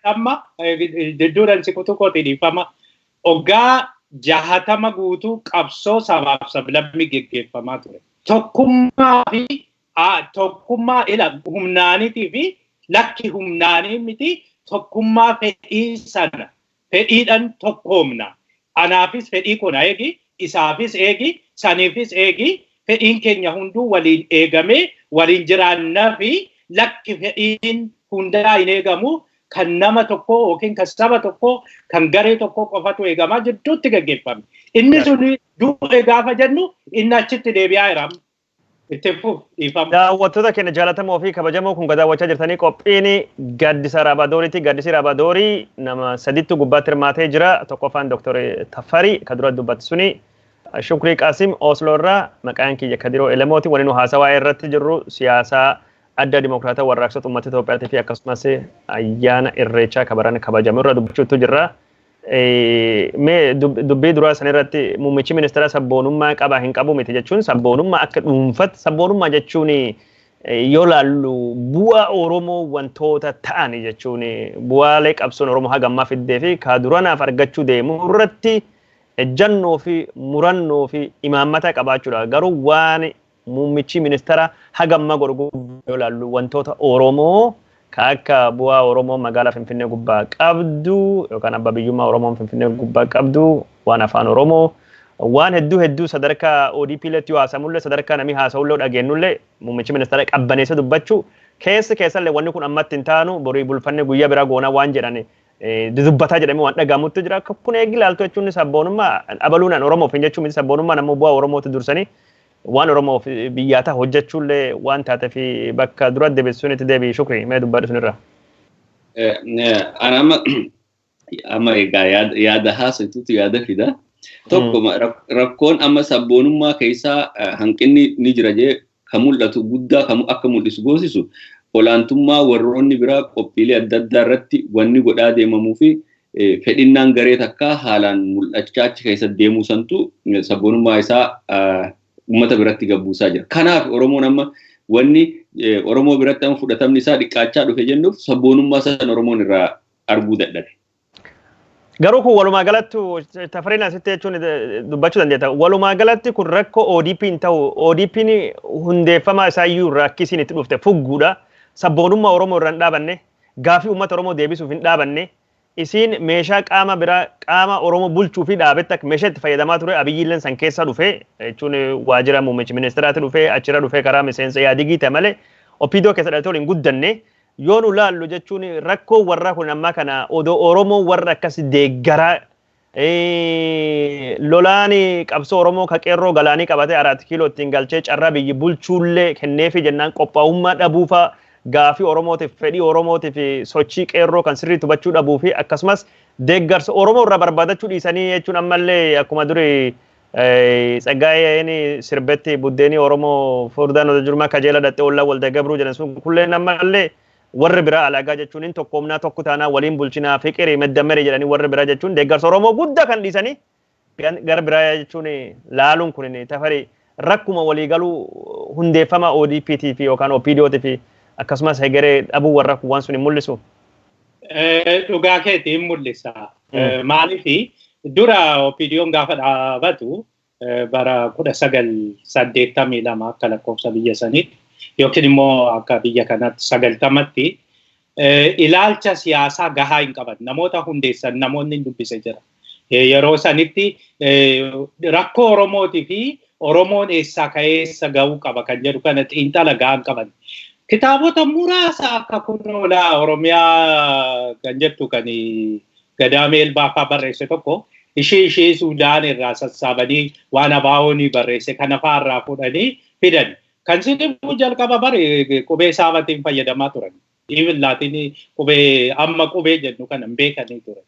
S3: amma jidduudhaan si kutuu kooti dhiifama. Oggaa 60 guutuu qabsoo sabaaf sablammii geggeeffamaa ture. Tokkummaa fi tokkummaa ila humnaaniitii fi lakki humnaanii miti tokkummaa fedhii sana fedhiidhaan tokkoomna. Anaafis fedhii kun eegi, isaafis eegi, saniifis eegi, fedhiin keenya hunduu waliin eegamee waliin jiraannaa fi lakki fedhiin hundaa hin eegamu kan nama tokko yookiin kan saba tokko kan garee tokko qofatu eegamaa jidduutti gaggeeffame. Inni sun du'e gaafa jennu inni achitti deebi'aa jira. Itti fuuf dhiifama.
S1: Daawwattoota keenya jaallatamoo fi kabajamoo kun daawwachaa jirtanii qophiin Gaaddisa Raabadooriiti. Gaaddisi Raabadoorii nama sadittu gubbaatti hirmaatee jira. Tokkoffaan Dooktor Tafarii kan dura dubbatu suni Shukrii Qaasim Osloo irraa maqaan kiyya Kadiroo Elemooti. Waliin nu haasawaa irratti jirru siyaasaa adda dimokiraataa warraaqsota uummata Itoophiyaatii fi akkasumas ayyaana irreechaa kabaran kabajamu irra dubbachuutu jirra. Mee dubbii duraa san irratti muummichi ministeera sabboonummaa qaba hin qabu miti jechuun sabboonummaa akka dhuunfatti sabboonummaa jechuun yoo laallu bu'aa Oromoo wantoota ta'an jechuun bu'aalee qabsoon Oromoo haga ammaa fiddee fi ka duranaaf argachuu deemu irratti ejjannoo fi murannoo fi imaammata qabaachuudha. Garuu waan muummichi ministeera haga ammaa godhu yoo laallu wantoota Oromoo Ka akka bu'aa Oromoo magaalaa Finfinnee gubbaa qabdu yookaan abbaa biyyummaa Oromoo Finfinnee gubbaa qabdu, waan afaan Oromoo, waan hedduu hedduu sadarkaa ODP letti yoo haasamullee, sadarkaa namni haasa'ullee dhageenyullee, muummichi ministeera qabbaneessa dubbachuu keessa keessallee wanni kun ammatti hin taanu, borii bulfanne, guyyaa biraa goonaa waan jedhan dubbataa jedhamee waan dhagahamutti jira. Kun eegi ilaaltu jechuun sabboonummaa abaluunaan Oromoof hin jechuun miti, sabboonummaan ammoo bu'aa Oromootti dursanii waan Oromoof biyyaa ta'a hojjechuullee waan taatee fi bakka dura deebisuun itti deebi'i. Shukrii, mee dubbadhu sunirra.
S2: Ana amma egaa yaada haasoftutu yaada fida. Tokko, rakkoon amma sabboonummaa keessaa hanqinni ni jira jee kan mul'atu guddaa kan akka mul'isu goosisu olaantummaa warroonni biraa qophiilee adda addaa irratti wanni godhaa deemamuu fi fedhinnaan garee takkaa haalaan mul'achaa achi keessa deemuu santu sabboonummaa isaa uummata biratti gabbuusaa jira. Kanaaf Oromoon amma wanni Oromoo biratti amma fudhatamni isaa dhiqqaachaa dhufe jennuuf sabboonummaa san Oromoon irraa arguu dadhabe.
S1: Garuu kun walumaa galatti, Tafariin, asitti jechuun dubbachuu dandeetta. Walumaa galatti kun rakkoo ODP hin ta'u. ODP'n hundeeffama isaa iyyuu rakkisiin itti dhufte fugguudha. Sabboonummaa Oromoo irra hin dhaabanne. Gaafii uummata Oromoo deebisuuf hin dhaabanne. Isiin meeshaa qaama biraa qaama Oromoo bulchuu fi dhaabetti akka meeshaa itti fayyadamaa ture. Abiyyiilleen san keessa dhufe jechuun waajjira muummichi ministeeraatti dhufe, achirra dhufe, karaa miseensa yaadigii ta'e malee OPDO keessa dhalatee waliin guddanne. Yoo nu laallu jechuun rakkoo warra kun ammaa kana odoo Oromoo warra akkas deeggaraa lolaan qabsoo Oromoo ka qeerroo galaanii qabatee 4 kiiloo ittiin galchee carraa biyyi bulchuullee kenneefi jennaan qophaa'ummaa dhabuufaa, gaafii Oromootiif, fedhii Oromootiif sochii qeerroo kan sirrii hubachuu dhabuu fi akkasumas deeggarsa Oromoo irraa barbaadachuu dhiisanii jechuun ammallee akkuma duri Tsaggaayeen sirbetti buddeenii Oromoo furdaan odoo jirmaa kajeela dhattee ollaa walda gabruu jedhan sun kulleen ammallee warri biraa alagaa jechuun hin tokkoomnaa, tokko taanaa waliin bulchinaa, fiqirii meddammere jedhanii warri biraa jechuun deeggarsa Oromoo guddaa kan dhiisanii gara biraa jechuun laaluun kun, Tafarii, rakkuma waliigaluu hundeeffama ODPT fi yookaan OPDOT fi akkasumas hegeree dhabuu warra kun waan sun hin mul'isu.
S3: Dhugaa keetii, hin mul'isa. Maaliif, dura OPDO'n gaafa dhaabatu bara 1982 akka lakkoofsa biyya saniitti yookiin immoo akka biyya kanaatti 90tti ilaalcha siyaasaa gahaa hin qaban. Namoota hundeessan namoonni hin dubbise jira. Yeroo sanitti rakkoo Oromootii fi Oromoon eessaa ka'ee eessa gahuu qaba kan jedhu kana xiinxala gahaa hin qaban. Kitaabota muraasa akka kunoolaa Oromiyaa kan jettu kan Gadaamee Elbaafaa barreesse tokko ishee Suudaan irraa sassaabanii waan Abaawoonii barreesse kana fa'aa irraa fuudhanii fidan. Kan isin jalqaba bare qubee saabatiin fayyadamaa turan. Even Laatinii, qubee amma qubee jennu kana hin beekanii turan.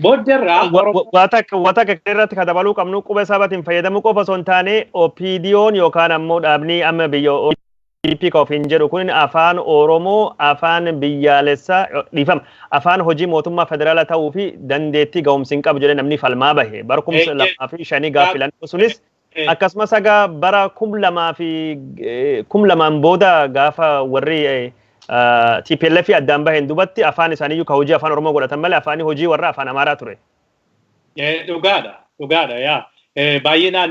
S3: Booddarraa
S1: Waa takka irratti ka dabaluu qabnu, qubee sabatiin fayyadamuu qofa osoo hin taane, OPDO'n yookaan ammoo dhaabni amma biyya ODP ka ofiin jedhu kun afaan Oromoo afaan biyyaalessaa, dhiifama, afaan hojii mootummaa federaalaa ta'uu fi dandeettii ga'umsi hin qabu jedhee namni falmaa bahe bara 2005 gaaf filannoo sunis, akkasumas haga bara kum lamaa fi 2000 booda gaafa warri TPLF addaan baheen dubatti afaan isaaniiyyuu ka hojii afaan Oromoo godhatan malee afaanii hojii warra afaan Amaaraa ture.
S3: Dhugaadha, dhugaadha yaa. Baay'inaan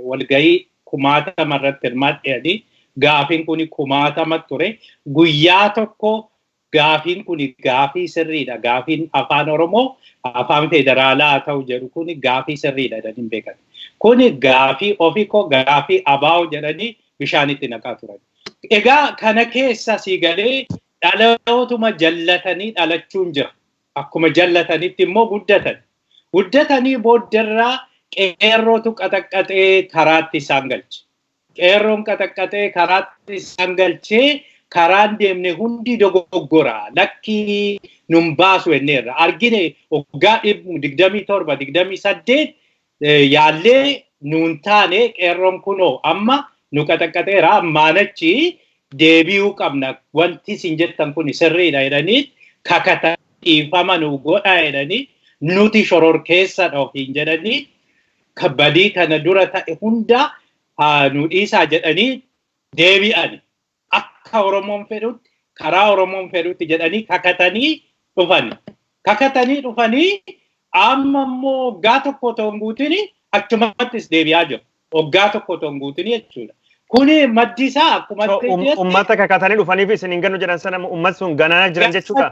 S3: walgahii kumaatama irratti hirmaadheeni gaafiin kun kumaatama ture. Guyyaa tokko gaafiin kun gaafii sirriidha. Gaafiin afaan Oromoo afaan federaalaa ta'u jedhu kun gaafii sirriidha jedhanii hin beekan. Kuni gaafii ofii koo, gaafii abaa'oo jedhanii bishaanitti naqaa turan. Egaa kana keessa si galee dhalootuma jallatanii dhalachuun jira. Akkuma jallatanitti immoo guddatan. Guddatanii booddarraa qeerrootu qaxaqqaxee karaatti isaan galche. Qeerroon qaxaqqaxee karaatti isaan galchee karaan deemne hundi dogoggora. Lakkii nun baasu jenneerra. Argine, waggaa 27, 28 yaallee nuun taane. Qeerroon kunoo amma nu qaxaqqaxeera, ammaanachi deebi'uu qabna, wanti isin jettan kun sirriidha jedhanii kakata, dhiifama nu godha jedhanii, nuti shororkeessadha ofiin jedhanii, badii kana dura ta'e hunda nu dhiisaa jedhanii deebi'ani. Akka Oromoon fedhutti, karaa Oromoon fedhutti jedhanii kakatanii dhufani. Kakatanii dhufanii amma immoo waggaa tokko otoo hin guutin achumattis deebi'aa jiru. Waggaa tokko otoo hin guutin jechuudha. Kuni maddi isaa akkuma
S1: Uummata kakatanii dhufaniif isin hin gannu jedhan sana uummatni sun ganaa jiran jechuudha.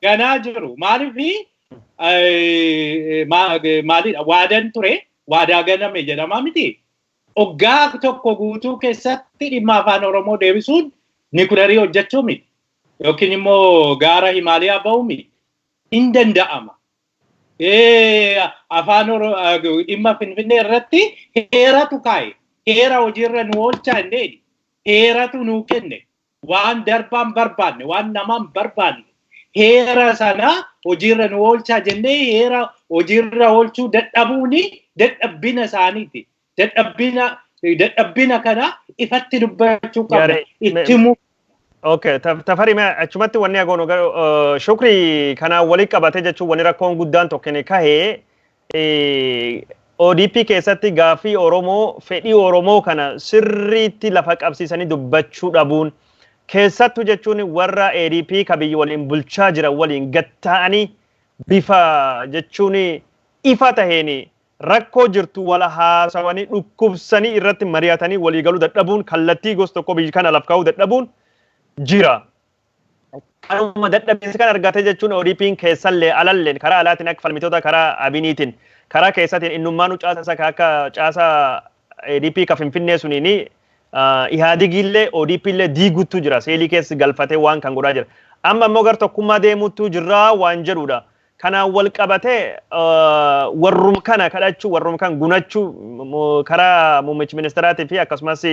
S3: Ganaa jiru. Maaliif maalidha waadaan ture waadaa ganame jedhama miti. Hoggaa tokko guutuu keessatti dhimma afaan Oromoo deebisuun nikularii hojjechuu miti. Yookiin immoo gaara Himaaliyaa ba'uu miti. Hin danda'ama. Afaan dhimma Finfinnee irratti heeratu kaa'e. Heera hojiirra nu oolchaa hin heeratu nuu kenne. Waan darbaan barbaanne, waan namaan barbaanne. Heera sana hojiirra nu oolchaa jennee heera hojiirra oolchuu dadhabuuni dadhabbina isaaniiti. Dadhabbina kana ifatti dubbachuu qabna. Itti himuu.
S1: Okay, Tafarii achumatti wanni agoonu Shukrii kanaan walitti qabate jechuun wanni rakkoon guddaan tokko ni kahee ODP keessatti gaaffii Oromoo fedhii Oromoo kana sirriitti lafa qabsiisanii dubbachuu dhabuun keessattuu jechuun warra ADP ka biyya waliin bulchaa jiran waliin gatta'anii bifa jechuun ifa taheen rakkoo jirtu wala haasawanii dhukkubsanii irratti mari'atanii walii galuu dadhabuun kallattii gosa tokko biyya kana laf kaa'uu dadhabuun jira. Kanuma dadhabinsi kan argate jechuun ODP'n keessallee alallee karaa alaatiin akka falmitoota karaa Abiniitiin karaa keessatiin innummaanuu caasa isa akka caasa ADP ka Finfinnee suniini Ihaadigillee ODP'llee diiguttu jira seelii keessa galfatee waan kan godhaa jira. Amma immoo gar tokkummaa deemuttu jira waan jedhudha. Kanaan wal qabatee warrum kana kadhachuu warrum kan gunachuu karaa muummichi ministeeraatii fi akkasumas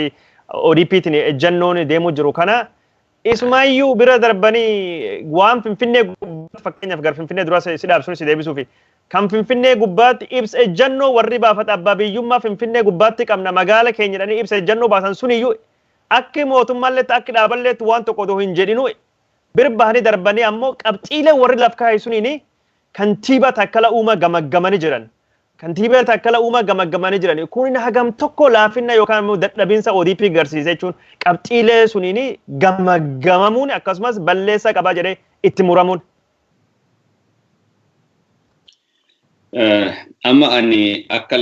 S1: ODP'tiin ejjannoon deemuu jiru kana isumaayyuu bira darbanii waan Finfinnee gubbaatti fakkeenyaaf gara Finfinnee dura si dhaabsuun si deebisuufi kan Finfinnee gubbaatti ibsa ejjannoo warri baafata abbaa biyyummaa Finfinnee gubbaatti qabna magaala keenya jedhanii ibsa ejjannoo baasan suniyyuu akki mootummaalleetti akki dhaaballeetti waan tokko otoo hin jedhinu bir bahanii darbanii ammoo qabxiilee warri laf kaa'e suniini kantiibaa Takkala Uumaa gamaggamanii jiran. Kantiibaa Takkala Uumaa gamaggamanii jiran. Kun hagam tokko laafinna yookaan immoo dadhabinsa ODP garsiise jechuun qabxiilee suniini gamaggamamuun akkasumas balleessaa qabaa jedhee itti muramuun.
S2: Amma ani akka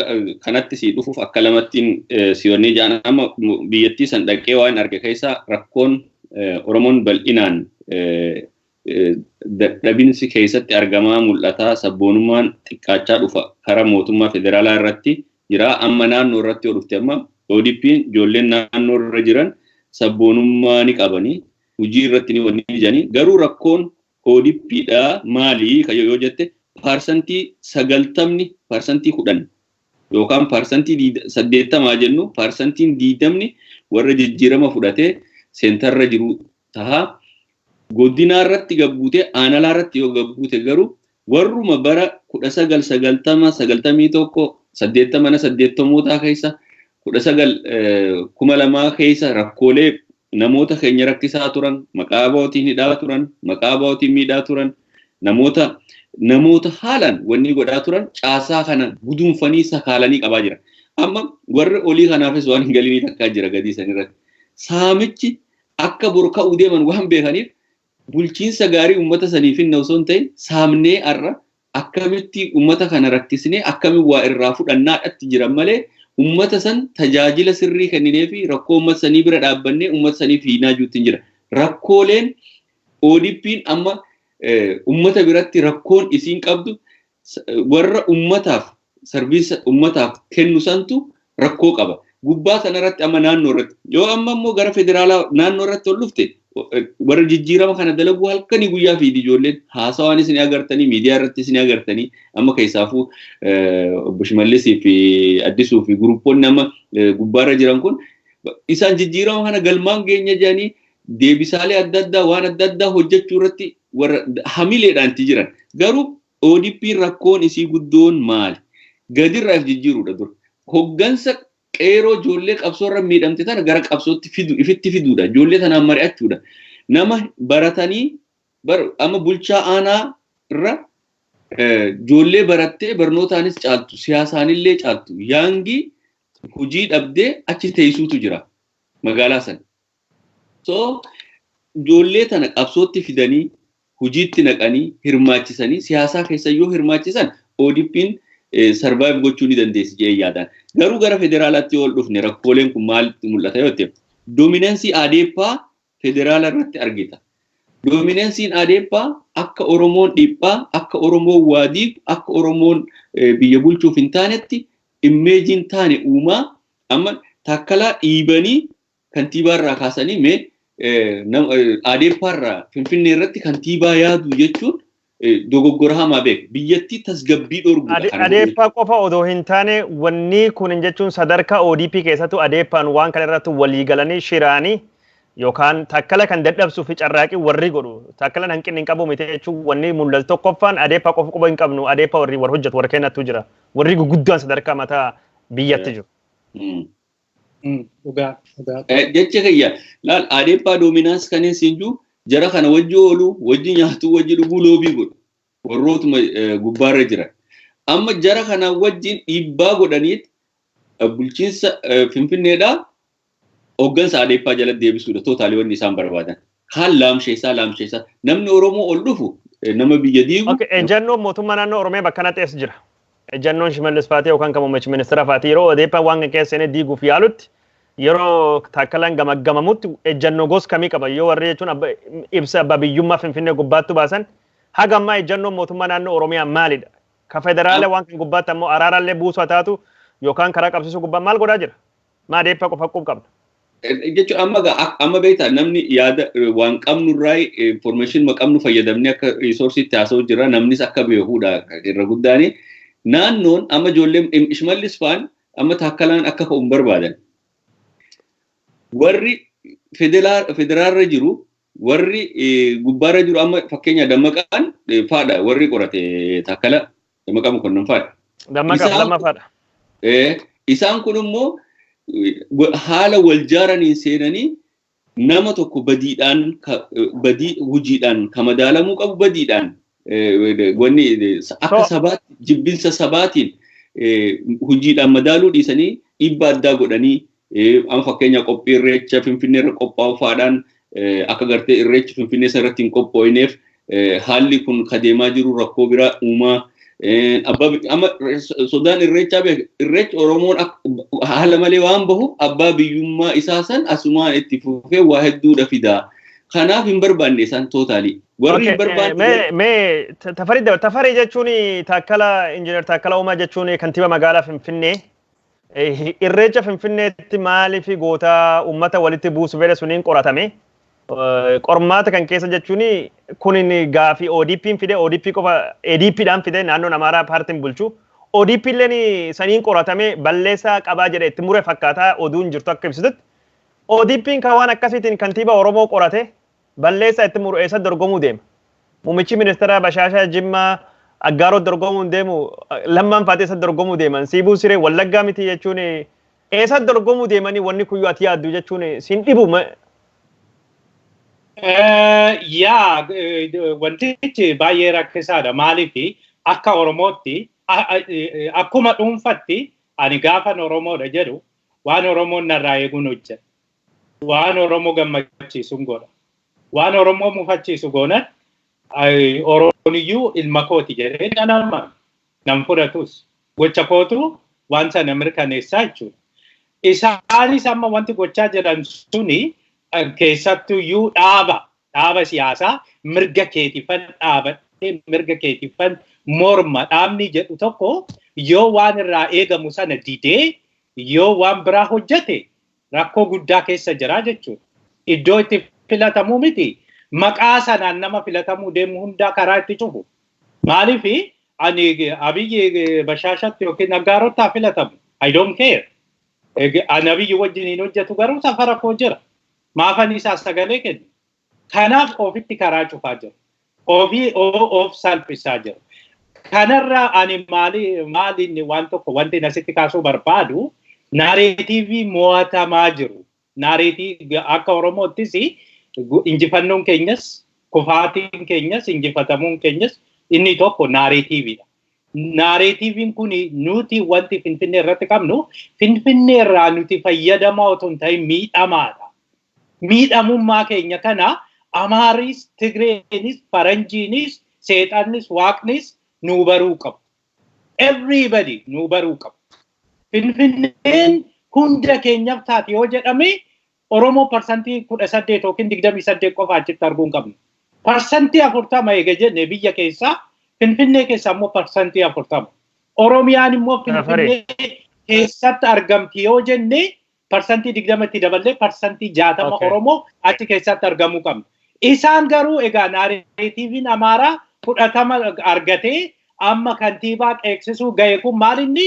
S2: kanatti si dhufuuf akka lamattiin si wanni jaan amma biyyattii san dhaqee waan arge keessa rakkoon Oromoon bal'inaan dadhabinsi keessatti argamaa mul'ataa sabboonummaan xiqqaachaa dhufa karaa mootummaa federaalaa irratti jira. Amma naannoo irratti yoo dhufte amma ODP'n ijoolleen naannoo irra jiran sabboonummaa ni qabanii hojii irratti ni wanni janii garuu rakkoon ODPdha maali yoo jette 90% 10% yookaan 80% jennu 20% warra jijjiirama fudhatee seentarra jiru taha. Godinaa irratti gabbuute aanalaa irratti yoo gabbuute garuu warruma bara 1990 91 80 80 keessa 19 2000 keessa rakkoolee namoota keenya rakkisaa turan maqaa abbootiin hidhaa turan maqaa abbootiin miidhaa turan namoota haalaan wanni godhaa turan caasaa kana guduunfanii sakaalanii qabaa jira. Amma warri olii kanaafis waan hin galinii takkaa jira gadii san irratti. Saamichi akka boru ka'uu deeman waan beekaniif bulchiinsa gaarii uummata saniif hin osoo hin ta'in saamnee har'a akkamitti uummata kana rakkisnee akkamitti waa irraa fudhannaadhatti jiran malee uummata san tajaajila sirrii kenninee fi rakkoo uummata sanii bira dhaabbannee uummata saniif hiinaa jirutti hin jira. Rakkooleen ODP'n amma uummata biratti rakkoon isiin qabdu warra uummataaf sarviisa uummataaf kennu santu rakkoo qaba. Gubbaa sanarratti amma naannoo irratti yoo amma immoo gara federaalaa naannoo irratti ol dhufte warra jijjiirama kana dalaguu halkanii guyyaa fiidi ijoolleen haasawaan isin agartanii miidiyaa irratti isin agartanii amma keessaafuu obbo Shimallisii fi Addisuu fi guruppoonni amma gubbaarra jiran kun isaan jijjiirama kana galmaan geenya jedhanii deebisaalee adda addaa waan adda addaa hojjechuu irratti warra hamileedhaan itti jiran. Garuu ODP rakkoon isii guddoon maali? Gadirraa if jijjiiruudha dura. Hoggansa qeeroo ijoollee qabsoorra miidhamte tana gara qabsootti fidu ifitti fiduudha. Ijoollee tanaan mari'achuudha. Nama baratanii amma bulchaa aanaa irra ijoollee barattee barnootaanis caaltu siyaasaanillee caaltu yaangii hojii dhabdee achi teessuutu jira magaalaa sana. So ijoollee tana qabsootti fidanii hojiitti naqanii hirmaachisanii siyaasaa keessa yoo hirmaachisan ODP'n survive gochuu ni dandeessi jedhee yaadaan. Garuu gara federaalaatti yoo ol dhufne rakkooleen kun maalitti mul'ata yoo ta'e Dominance Adeeppaa federaala irratti argita. Dominancein Adeeppaa akka Oromoon dhiphaa, akka Oromoon waa diigu, akka Oromoon biyya bulchuuf hin taanetti imageiin taane uumaa amma Taakkalaa dhiibanii kantiibaa irraa kaasanii mee Adeeppaa irraa Finfinnee irratti kantiibaa yaadu jechuun dogoggora hamaa beeku. Biyyattii tasgabbii dhorguudha.
S1: Adeeppaa qofa odoo hin taane, wanni kun jechuun sadarkaa ODP keessattuu Adeeppaan waan kana irratti walii galanii shiraanii yookaan Takkala kan dadhabsuu fi carraaqii warri godhu, Takkalan hanqinni hin qabu miti jechuun, wanni mul'atu tokkoffaan Adeeppaa qofa quba hin qabnu. Adeeppaa warri warra hojjetu warra kennattu jira, warri guguddaan sadarkaa mataa biyyatti jiru.
S2: Jecha kiyya laal, Adeeppaa dominance kanneen siin jiru jara kana wajji oolu, wajji nyaatu, wajji dhuguu, lobby godhu warrootuma gubbaarra jiran. Amma jara kana wajjin dhiibbaa godhaniit bulchiinsa Finfinneedhaa hooggansa Adeeppaa jala deebisuudha totally wanni isaan barbaadan. Kaan laamsheessaa laamsheessaa namni Oromoo ol dhufu nama biyya diigu.
S1: Ejjannoon mootummaa naannoo Oromiyaa bakka kanatti eessa jira? Ejjannoon Shimallis Faatii yookaan kan muummichi ministeera Faatii yeroo Adeeppaan waan kan keessa seenee diiguuf yaalutti, yeroo Taakkalaan gamaggamamutti ejjannoo gos kamii qaba? Yoo warri jechuun ibsa abbaa biyyummaa Finfinnee gubbaatti baasan, haga ammaa ejjannoon mootummaa naannoo Oromiyaa maalidha? Ka federaala waan kan gubbaatti ammoo araaraallee buusuu haa taatu yookaan karaa qabsiisuu gubbaa maal godhaa jira? Maa Adeeppaa qofa quub qabna?
S2: Jechuun amma amma beektaa, namni yaada waan qabnu irraa, information qabnu fayyadamnee akka resourceitti haasa'u jira, namnis akka beekuudha irra guddaani. Naannoon amma ijoolleen Shimallis faan amma Taakkalaan akka ka'u hin barbaadan. Warri federaalra jiru, warri gubbaarra jiru, amma fakkeenya Dammaqaan faadha, warri qorate Taakkala Dammaqaa Mokonnon faadha.
S1: Dammaqaa lammaffaadha.
S2: Isaan kun immoo haala wal jaaraniin seenanii nama tokko badiidhaan, badii hojiidhaan ka madaalamuu qabu badiidhaan, wanni akka sabaatti jibbinsa sabaatiin hojiidhaan madaaluu dhiisanii dhiibbaa addaa godhanii, amma fakkeenya qophii irreecha Finfinnee irra qophaa'u faadhaan akka gartee irreechi Finfinnee irratti hin qophoo'ineef haalli kun kadeemaa jiru rakkoo biraa uumaa. Amma sodaan irreechaa beek, irreechi Oromoon haala malee waan bahuuf abbaa biyyummaa isaa san asumaan itti fufee waa hedduudha fidaa. Kanaaf hin barbaanne isaan totally. Warri hin barbaanne.
S1: Mee Tafarii, Tafarii jechuun Taakkala, Injiinar Taakkala Uumaa jechuun kantiibaa magaalaa Finfinnee. Irreecha Finfinneetti maaliif goota uummata walitti buusu fedhe suniin qoratame. Qormaata kan keessa jechuun kun gaafii ODP'n fide, ODP qofa ADPdhaan fide, naannoon Amaaraa paartiin bulchu. ODP illeen saniin qoratame balleessaa qabaa jedhe itti mure fakkaataa oduun jirtu akka ibsitutti. ODP'n kan waan akkasiitiin kantiibaa Oromoo qorate balleessaa itti muru eessa dorgomuu deema? Muummichi ministeera Bashaashaa Jimmaa Aggaaroo dorgomuu deemu, Lammaan Faatee eessa dorgomuu deeman? Siibuu Siree Wallaggaa miti jechuun eessa dorgomuu deemanii? Wanni kuyyuu ati yaaddu jechuun siin dhibu.
S3: Yaa, wantichi baay'ee rakkisaadha. Maaliif akka Oromootti, akkuma dhuunfatti ani gaafan Oromoodha jedhu waan Oromoon narraa eeguun hojjedha. Waan Oromoo gammachiisuun godha. Waan Oromoo mufachiisu goonan Oromoon ilma kooti jedhee nan amanu. Nan fudhatus. Gocha kootu waan sana mirkaneessaa jechuudha. Isaanis amma wanti gochaa jiran suni keessattuyyuu dhaaba siyaasaa mirga keetiifan dhaabadhee mirga keetiifan morma dhaabni jedhu tokko yoo waan irraa eegamu sana didee yoo waan biraa hojjete rakkoo guddaa keessa jira jechuudha. Iddoo itti filatamuu miti, maqaa sanaan nama filatamuu deemu hundaa karaa itti cufu. Maaliif ani Abiyyi Bashaashatti yookiin Aggaarottaa filatamu? I don't care. Ani Abiyyi wajjin hin hojjetu, garuu safara koo jira. Maafan isaa sagalee kennu? Kanaaf ofitti karaa cufaa jira. Ofii of salphisaa jira. Kanarraa ani maali maalinni waan tokko wanti asitti kaasuu barbaadu narrative mo'atamaa jiru. Narrative akka Oromoottis injifannoon keenyas, kufaatiin keenyas, injifatamuun keenyas inni tokko narrativedha. Narrativeiin kun nuti wanti Finfinnee irratti qabnu, Finfinnee irraa nuti fayyadamaa otoo hin ta'in miidhamaadha. Miidhamummaa keenya kana Amaaris, Tigreenis, Faranjiinis, Seexannis, Waaqnis nuu baruu qabu. Everybody nuu baruu qabu. Finfinneen hunda keenyaaf taate yoo jedhame Oromoo 18% yookiin 28 qofa achitti arguu hin qabnu. 40% eega jenne biyya keessaa Finfinnee keessa immoo 40%. Oromiyaan immoo Finfinnee keessatti argamti yoo jenne 20% daballee 60% Oromoo achi keessatti argamuu qabna. Isaan garuu egaa naareetiiviin Amaaraa fudhatama argatee amma kantiibaa qeeqsisuu gahe kun maal inni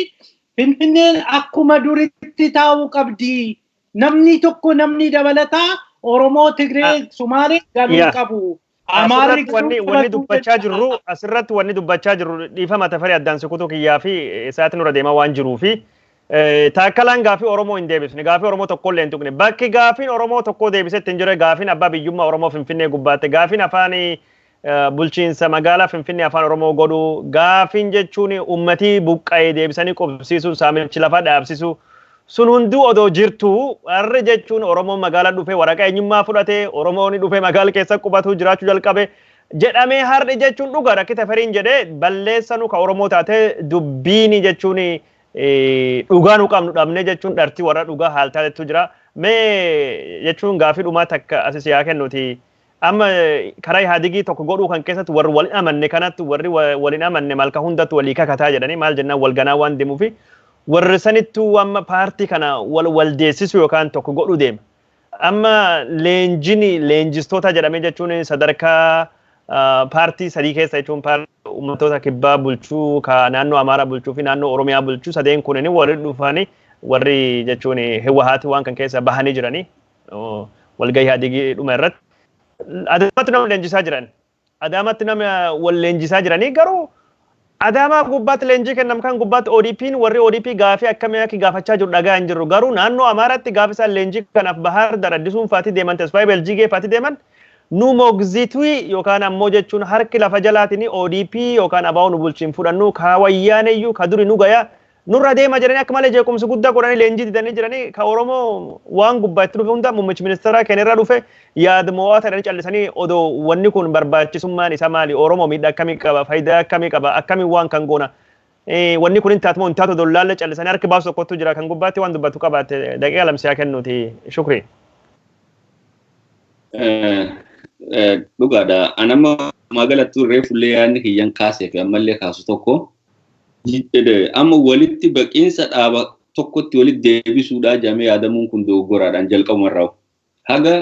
S3: Finfinneen akkuma duritti taa'uu qabdi. Namni tokko namni dabalataa Oromoo, Tigree, Sumaalee galuu qabu.
S1: Asirratti wanni dubbachaa jirru asirratti wanni dubbachaa jirru dhiifama Tafarii addaan sikutuu kiyyaa fi sa'aatiin nurra deemaa waan jiruu fi Taakkalaan gaafii Oromoo hin deebisne gaafii Oromoo tokko illee hin tuqne bakki gaafiin Oromoo tokko deebisetti hin jirre gaafiin abbaa biyyummaa Oromoo Finfinnee gubbaatte gaafiin afaan bulchiinsa magaalaa Finfinnee afaan Oromoo godhuu gaafiin jechuun uummatii buqqa'ee deebisanii qubsiisuu saamichi lafaa dhaabsisuu sun hunduu odoo jirtu harri jechuun Oromoon magaalaa dhufee waraqaa eenyummaa fudhatee Oromoon dhufee magaala keessa qubatu jiraachuu jalqabe jedhamee harri jechuun dhugaa rakki Tafariin jedhee balleessanu ka Oromoo taate dubbiini jechuun dhugaa nu qabnu dhabne jechuun dhartii warra dhugaa haal taatetu jira. Mee jechuun gaafii dhumaa takka asis yaa kennuti. Amma karaa Ihaadigii tokko godhuu kan keessatti warri waliin amanne kanatti warri waliin amanne malka hundatti walii kakataa jedhanii maal jennaan wal ganaa waan deemuufi warri sanittuu amma paartii kana wal waldeessisu yookaan tokko godhuu deema. Amma leenjini leenjistoota jedhamee jechuun sadarkaa paartii sadii keessa jechuun paartii uummattoota kibbaa bulchuu ka naannoo Amaaraa bulchuu fi naannoo Oromiyaa bulchuu sadeen kunniin warri dhufanii warri jechuun Hiwahaati waan kan keessa bahanii jiranii walgahii Ihaadigii dhuma irratti. Adaamatti nama leenjisaa jiran. Adaamatti nama wal leenjisaa jiranii garuu Adaamaa gubbaatti leenjii kennam kan gubbaatti ODP'n warri ODP gaafii akkamii akka gaafachaa jiru dhagaa hin jirru garuu naannoo Amaaraatti gaafa isaan leenjii kanaaf Bahaar Dar Addisuun faatii deeman Tasfaayee Beljiigee faatii deeman nu mogzituu yookaan ammoo jechuun harki lafa jalaatiin ODP yookaan ABO nu bulchiin fudhannu ka wayyaaneyyuu ka duri nu gaya nurra deema jedhanii akka malee jeequmsi guddaa godhanii leenjii didanii jiranii ka Oromoo waan gubbaa itti dhufe hunda muummichi ministeeraa keenyarra dhufe yaada mo'aa ta'anii callisanii odoo wanni kun barbaachisummaan isaa maali Oromoo miidhaa akkamii qaba faayidaa akkamii qaba akkamiin waan kan goona wanni kun hin taatu moo hin taatu odoo laalle callisanii harki baasu tokkotu jira kan gubbaatti waan dubbatu qabaatte daqiiqa lamsiyaa kennuuti shukrii.
S2: Dhugaadha. Anamma magaalattuu reefullee yaadni kiyyan kaasee fi ammallee kaasu tokko amma walitti baqiinsa dhaaba tokkotti walitti deebisuudhaa jedhamee yaadamuun kun dogoggoraadhaan jalqabumarraa. Haga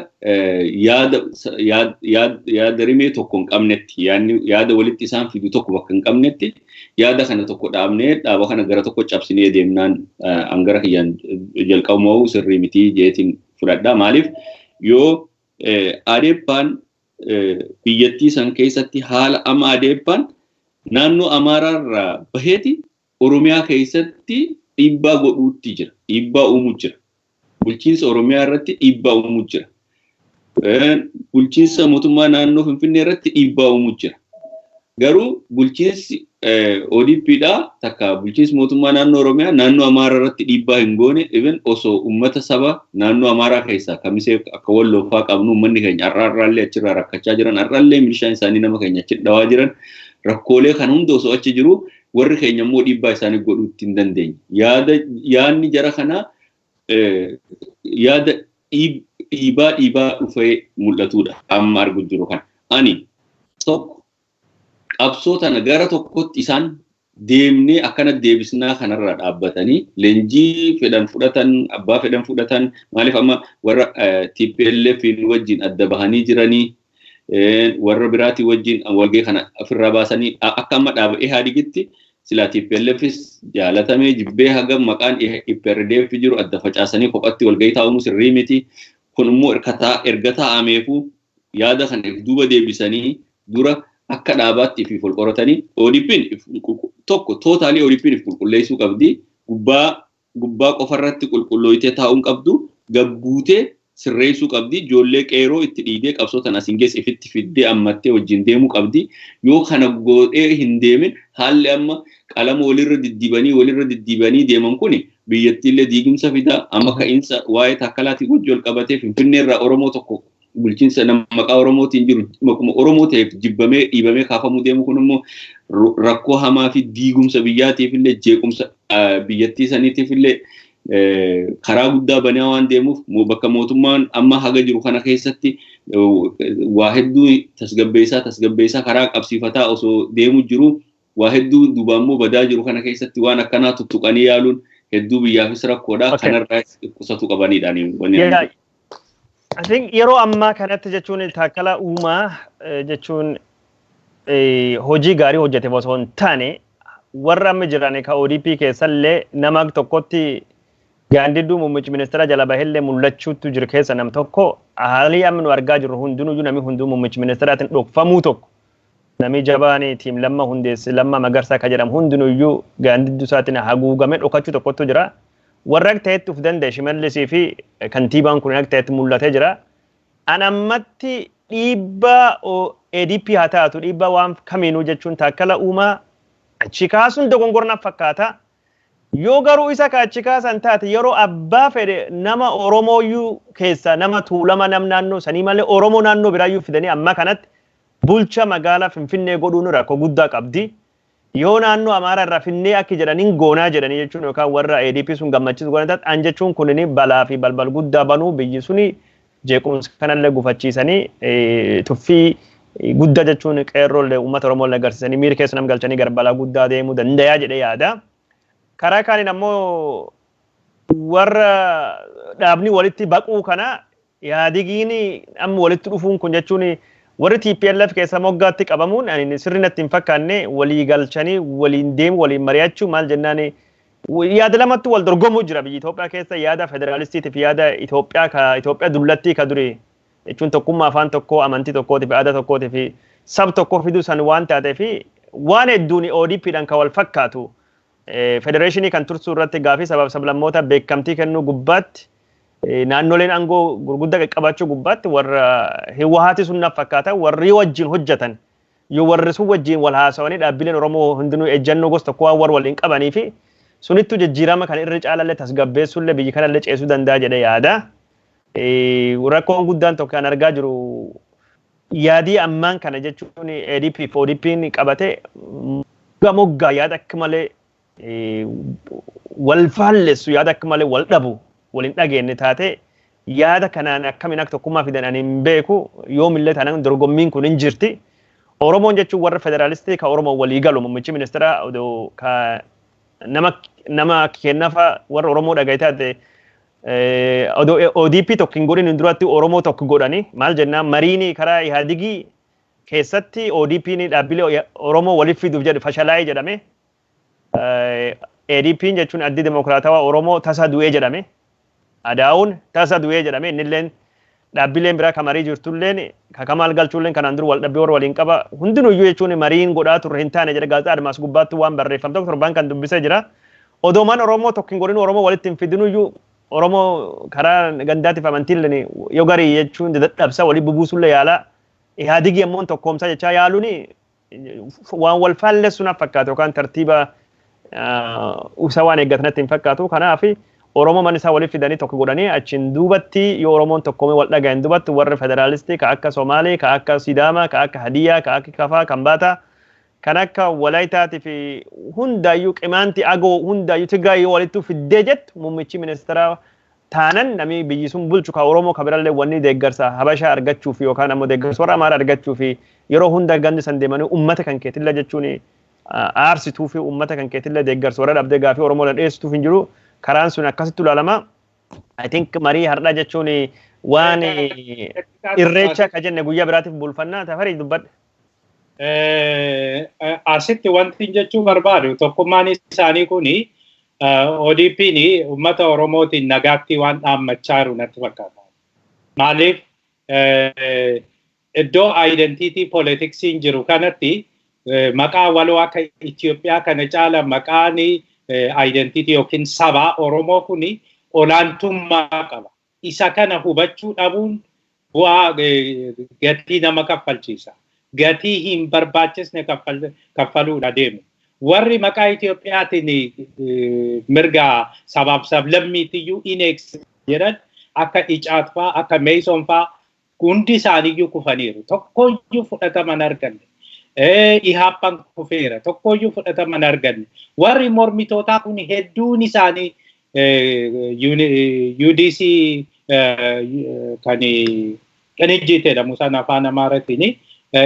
S2: yaada rimee tokko hin qabnetti yaada walitti isaan fidu tokko bakka hin qabnetti yaada kana tokko dhaabnee dhaaba kana gara tokko cabsinee deemnaan angara kiyyaan jalqabumaa sirrii mitii jeetiin fudhadha. Maaliif yoo Adeeppaan biyyattii san keessatti haala amma Adeeppaan naannoo Amaaraarraa baheeti Oromiyaa keessatti dhiibbaa godhuutti jira. Dhiibbaa uumuu jira. Bulchiinsa Oromiyaa irratti dhiibbaa uumuu jira. Bulchiinsa mootummaa naannoo Finfinnee irratti dhiibbaa uumuu jira. Garuu bulchiinsi ODPdha takka bulchiinsi mootummaa naannoo Oromiyaa naannoo Amaaraa irratti dhiibbaa hin goone even osoo uummata saba naannoo Amaaraa keessaa kamisee akka walloofaa qabnu uummanni keenya har'aarraallee achirraa rakkachaa jiran har'aallee milishaan isaanii nama keenya achi dhawaa jiran rakkoolee kan hunda osoo achi jiru warri keenya immoo dhiibbaa isaanii godhuutti hin dandeenye. Yaadni jara kanaa yaada dhiibaa dhiibaa dhufee mul'atudha amma argu jiru kana. Ani tokko qabsoo tana gara tokkotti isaan deemnee akkana deebisnaa kanarra dhaabbatanii leenjii fedhan fudhatan abbaa fedhan fudhatan maaliif amma warra TPLF wajjin adda bahanii jiranii warra biraatii wajjin walgahii kana ofirraa baasanii akka amma dhaaba Ihaadigitti silaa TPLFis jaalatamee jibbee hagam maqaan IPRDF jiru adda facaasanii kophatti walgahii taa'uun sirrii miti. Kun immoo erga taa'ameefuu yaada kana duuba deebisanii dura akka dhaabaatti ifiif ol qoratanii ODP'n tokko tootaalii ODP'n if qulqulleessuu qabdi. Gubbaa qofarratti qulqullooyitee taa'uun qabdu gabbuutee sirreessuu qabdi. Ijoollee qeeroo itti dhiidee qabsoo tana asiin geesse ifitti fiddee ammattee wajjin deemuu qabdi. Yoo kana godhee hin deemin haalli amma qalama walirra diddibanii deeman kuni biyyattiillee diigumsa fida. Amma ka'iinsa waa'ee taakkalaatiin wajji wal qabatee Finfinneerraa Oromoo tokko bulchiinsa maqaa Oromootiin jiru maquma Oromoo ta'eef jibbamee dhiibamee kaafamuu deemu kun immoo rakkoo hamaa fi diigumsa biyyaatiif illee jeequmsa biyyattii saniitiif illee Karaa guddaa banaa waan deemuuf, bakka mootummaan amma haga jiru kana keessatti waa hedduu tasgabbeessaa tasgabbeessaa karaa qabsiifataa osoo deemu jiru, waa hedduu duuba immoo badaa jiru kana keessatti waan akkanaa tuttuqanii yaaluun hedduu biyyaafis rakkoodha. Kanarraa qusatu qabanidha.
S1: I think yeroo ammaa kanatti jechuun Taakkala Uumaa jechuun hojii gaarii hojjete osoo hin taane, warra amma jiran ka ODP keessallee nama tokkotti gaandidduu muummichi ministeera jala bahellee mul'achuutu jiru keessa nam tokko. Haalli amma nu argaa jirru hundinuyyuu namni hunduu muummichi ministeeraatiin dhokfamuu tokko, namni jabaan team Lamma hundeesse, Lamma Magarsaa ka jedhamu, hundinuyyuu gaandidduu isaatiin haguugamee dhokachuu tokkotu jira. Warra akka ta'etti uf danda'e Shimallisii fi kantiibaan kun akka ta'etti mul'atee jira. An ammatti dhiibbaa ADP haa taatu, dhiibbaa waan kamiinuu jechuun Taakkala Uumaa achi kaasuun dogongornaaf fakkaata. Yoo garuu isa ka achi kaasan taate, yeroo abbaa fedhe nama Oromooyyuu keessa nama Tuulama, nam naannoo sanii malee Oromoo naannoo biraayyuu fidanii amma kanatti bulcha magaalaa Finfinnee godhuun rakkoo guddaa qabdi. Yoo naannoo Amaaraa irraa finnee akki jedhaniin goonaa jedhanii jechuun yookaan warra ADP sun gammachiisu godhan taate, an jechuun kunini balaa fi balbal guddaa banuu, biyyi suni jeequmsa kanallee gufachiisanii, tuffii guddaa jechuun qeerroollee uummata Oromoolee agarsiisanii miira keessa nam galchanii gara balaa guddaa deemuu danda'a jedhee yaada. Karaa kaaniin ammoo warra dhaabni walitti baquu kana yaadigiin amma walitti dhufuun kun jechuun warri TPLF keessa moggaatti qabamuun ani sirri natti hin fakkaanne. Walii galchanii waliin deemu, waliin mari'achuu, maal jennaan, yaada lamatti wal dorgomuu jira biyya Itoophiyaa keessa: yaada federaalistiitiif yaada Itoophiyaa ka Itoophiyaa dullattii ka duri jechuun tokkummaa afaan tokkoo, amantii tokkootiif, aadaa tokkootiif, sab tokkoo fiduu san waan taateef, waan hedduun ODPdhaan kan wal fakkaatu, federeeshinii kan tursuu irratti, gaafii sabaaf sablammoota beekamtii kennuu gubbaatti, naannoleen aangoo gurguddaa qaqqabachuu gubbaatti warra Hiwahaati sun naaf fakkaata. Warri wajjin hojjetan yoo warri sun wajjin wal haasawanii, dhaabbileen Oromoo hundinuu ejjennoo gosa tokko waan warra waliin qabanii fi sunittu jijjiirama kan irra caalallee tasgabbeessuullee biyyi kanallee ceesuu danda'a jedhee yaada. Rakkoon guddaan tokko kan argaa jiru, yaadii ammaan kana jechuun ADP fi ODP'n qabate moggaa yaada akka malee wal faallessu, yaada akka malee wal dhabu, wal hin dhageenye taate, yaada kanaan akkamiin akka tokkummaa fidan ani hin beeku. Yoomillee taanaan dorgommiin kun hin jirti. Oromoon jechuun warra federaalistii ka Oromoo walii galu, muummichi ministeera ka nama kennafa warra Oromoo dhagaye taate, ODP tokko hin godhin duratti Oromoo tokko godhani. Maal jennaan, mariin karaa Ihaadigii keessatti ODP'n dhaabbilee Oromoo waliif fiduuf jedhe fashalaa'ee jedhame. ADP'n jechuun Addi Dimokiraatawaa Oromoo tasa du'ee jedhame. Adaa'uun tasa du'ee jedhame. Innilleen dhaabbileen biraa ka marii jirtulleen ka kamaal galchuulleen kanaan dura wal dhabbii warra waliin qaba. Hundinuyyuu jechuun mariin godhaa turre hin taane jedhe. Gaazexaa Admaas gubbaatti waan barreeffame tokko torbaan kan dubbisee jira. Odoomaan Oromoo tokko hin godhin, Oromoo walitti hin fidinuyyuu, Oromoo karaa gandaatiif amantiillee yoo garii jechuun dadhabsa walii bubuusullee yaalaa. Ihaadigii ammoo tokkoomsaa jechaa yaaluun waan wal faallessu naaf fakkaatu yookaan tartiiba isa waan eeggatanatti hin fakkaatu. Kanaaf Oromoo mana isaa waliif fidanii tokko godhanii, achiin duubatti yoo Oromoon tokkoomee wal dhagahin duubatti, warri federaalistii ka akka Somaalee, ka akka Sidaamaa, ka akka Hadiyyaa, ka akka Kafaa, Kambaataa, kan akka Walaayitaatii fi hundaayyuu Qimaanti, Agoo, hundaayyuu Tigraay yoo walittuu fiddee jettu, muummichi ministeeraa taanan namni biyyi sun bulchu ka Oromoo ka birallee wanni deeggarsa Habashaa argachuuf yookaan ammoo deeggarsa warra Amaaraa argachuuf yeroo hunda gandi san deemanii ummata kan keetilla jechuun aarsituu fi ummata kan keetillee deeggarsa warra dhabdee gaafii Oromoo dheessituuf hin jiru. Karaan sun akkasitti ilaalama. I think marii har'aa jechuun waan Irreecha ka jenne guyyaa biraatiif bulfannaa. Tafarii, dubbadhe.
S3: Asitti wanti jechuu barbaadu, tokkummaan isaanii kuni ODP'n uummata Oromootiin nagaatti waan dhaammachaa jiru natti fakkaata. Maaliif, iddoo identity politicsiin jiru kanatti maqaa waloo akka Itoophiyaa kana caala maqaan identity yookiin sabaa Oromoo kuni olaantummaa qaba. Isa kana hubachuu dhabuun bu'aa gatii nama kaffalchiisa. Gatii hin barbaachisne kaffaluudha deemu. Warri maqaa Itoophiyaatiin mirga sabaaf sablammiitiyyuu in eegsisa jedhan akka Icaat fa'aa, akka Meeson fa'aa hundi isaaniiyyuu kufaniiru. Tokkoyyuu fudhataman arganne. Ihaappaan kufeera. Tokkoyyuu fudhataman arganne. Warri mormitootaa kun hedduun isaanii UDC kan Qinijjiit jedhamu sana afaan Amaaraatiin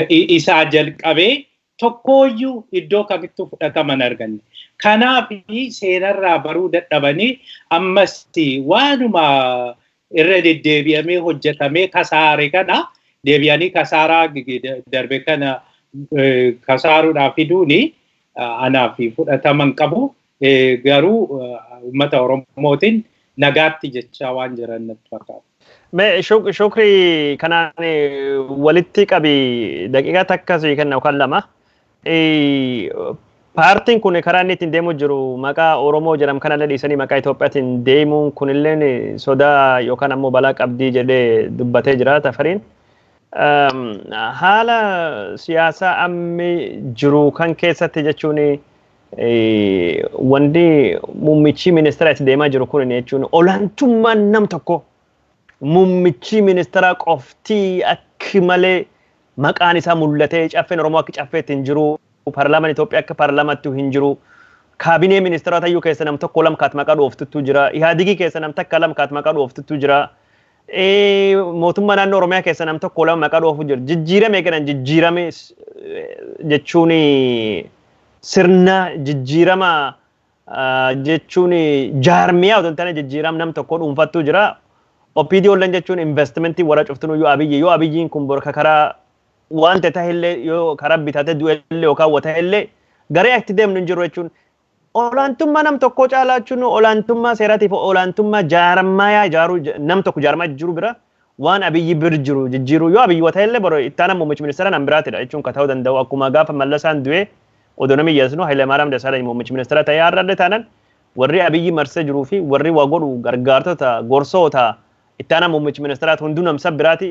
S3: isaa jalqabee tokkooyyuu iddoo kamittuu fudhataman arganne. Kanaaf seenarraa baruu dadhabanii ammas waanuma irra deddeebi'amee hojjetamee kasaare kana deebi'anii kasaaraa darbe kana kasaaruudhaaf fiduuni anaaf fudhataman qabu. Garuu uummata Oromootiin nagaatti jechaa waan jiran natti fakkaata.
S1: Mee Shukrii kanaan walitti qabi daqiiqaa takka sii kenna yookaan lama. Paartiin kun karaa inni ittiin deemu jiru maqaa Oromoo jedhamu kanallee dhiisanii maqaa Itoophiyaatiin deemuun kunilleen sodaa yookaan ammoo balaa qabdii jedhee dubbatee jira Tafariin. Haala siyaasaa ammi jiru kan keessatti jechuun wanti muummichi ministeera itti deemaa jiru kun jechuun olaantummaan nam tokko muummichi ministeera qoftii akki malee maqaan isaa mul'atee caffeen Oromoo akka caffeetti hin jiru, paarlaamaan Itoophiyaa akka paarlaamaatti hin jiru, kaabinee ministeerota iyyuu keessa nam tokko lama kaat maqaa dhooftutu jira, Ihaadigii keessa nam takka lama kaat maqaa dhooftutu jira, mootummaa naannoo Oromiyaa keessa nam tokko lama maqaa dhoofu jira. Jijjiirame kanan jijjiirame jechuun sirna jijjiirama jechuun jaarmiyaa otoo hin taane jijjiirama nam tokko dhuunfattu jira. OPD ollan jechuun investimentii warra cuftuun yoo Abiyyi yoo Abiyyiin kun borka karaa waan ta'e illee yoo karaa bitate du'e illee yookaan wata illee garee itti deemnu hin jiru jechuun olaantummaa nam tokkoo caalaa jechuun olaantummaa seeraatiif olaantummaa jaarmayaa ijaaruu nam tokko jaarmaa jiru bira waan Abiyyi bir jiru jijjiiruu yoo Abiyyi wata illee boro itti aanaa muummichi ministeera nan biraatidha jechuun ka ta'uu danda'u akkuma gaafa Mallasaan du'e odoo namni iyyaasnu Hayilemaariyaam Dassaalany muummichi ministeera ta'ee har'allee taanan warri Abiyyi marsee jiruu fi warri waa godhu gargaartota gorsoota itti aanaa muummichi ministeeraati hunduu namsa biraati.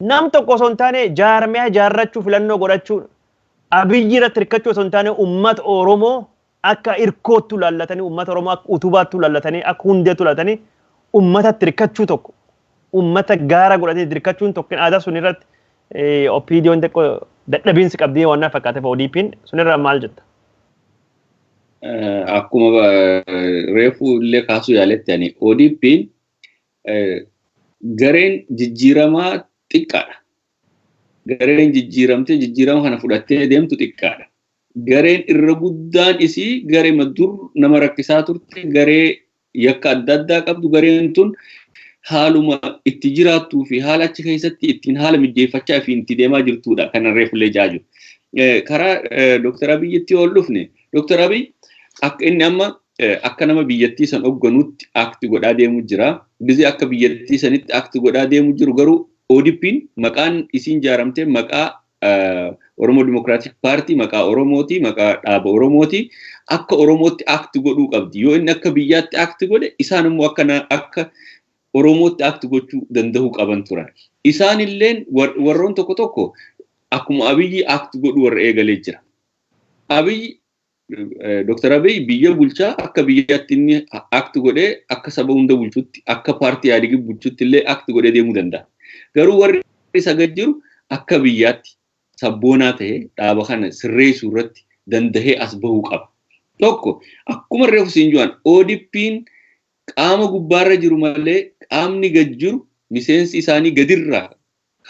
S1: Nam tokko osoo hin taane jaarmiyaa ijaarrachuu filannoo godhachuu Abiyyi irratti hirkachuu osoo hin taane uummata Oromoo akka hirkoottu laallatanii uummata Oromoo akka utubaattu laallatanii akka hundeettu laallatanii uummatatti hirkachuu tokko uummata gaara godhatanii hirkachuun tokko aadaa sun irratti OPDO'n xiqqoo dadhabiinsi qabdii waan na fakkaateef ODP'n sunirraa maal jetta?
S2: Akkuma reefu illee kaasuu yaaletti ani ODP'n gareen jijjiiramaa xiqqaadha. Gareen jijjiiramtee jijjiirama kana fudhattee deemtu xiqqaadha. Gareen irra guddaan isii garee dur nama rakkisaa turte garee yakka adda addaa qabdu gareen tun haaluma itti jiraattuu fi haala achi keessatti ittiin haala mijeeffachaa fi itti deemaa jirtudha kan reefullee jaaju. Karaa Dr. Abiyyitti ol dhufne Dr. Abiy akka inni amma akka nama biyyattii san hoogganutti akti godhaa deemu jira. Bizii akka biyyattii sanitti akti godhaa deemu jiru garuu ODP'n maqaan isiin ijaaramte maqaa Oromoo Dimokiraatik Paartii maqaa Oromooti maqaa dhaaba Oromooti akka Oromootti akti godhuu qabdi. Yoo inni akka biyyaatti akti godhe isaan immoo akka Oromootti akti gochuu danda'uu qaban turan. Isaan illeen warroon tokko tokko akkuma Abiyyi akti godhu warra eegalee jira. Abiyyi Dr. Abiy biyya bulchaa akka biyyaatti inni akti godhee akka saba hunda bulchutti akka paartii Ihaadigii bulchutti illee akti godhee deemuu danda'a. Garuu warri isa gad jiru akka biyyaatti sabboonaa ta'ee dhaaba kana sirreessuu irratti dandahee as bahuu qaba. Tokko akkuma reefu siin jiran ODP'n qaama gubbaarra jiru malee qaamni gad jiru miseensi isaanii gadirraa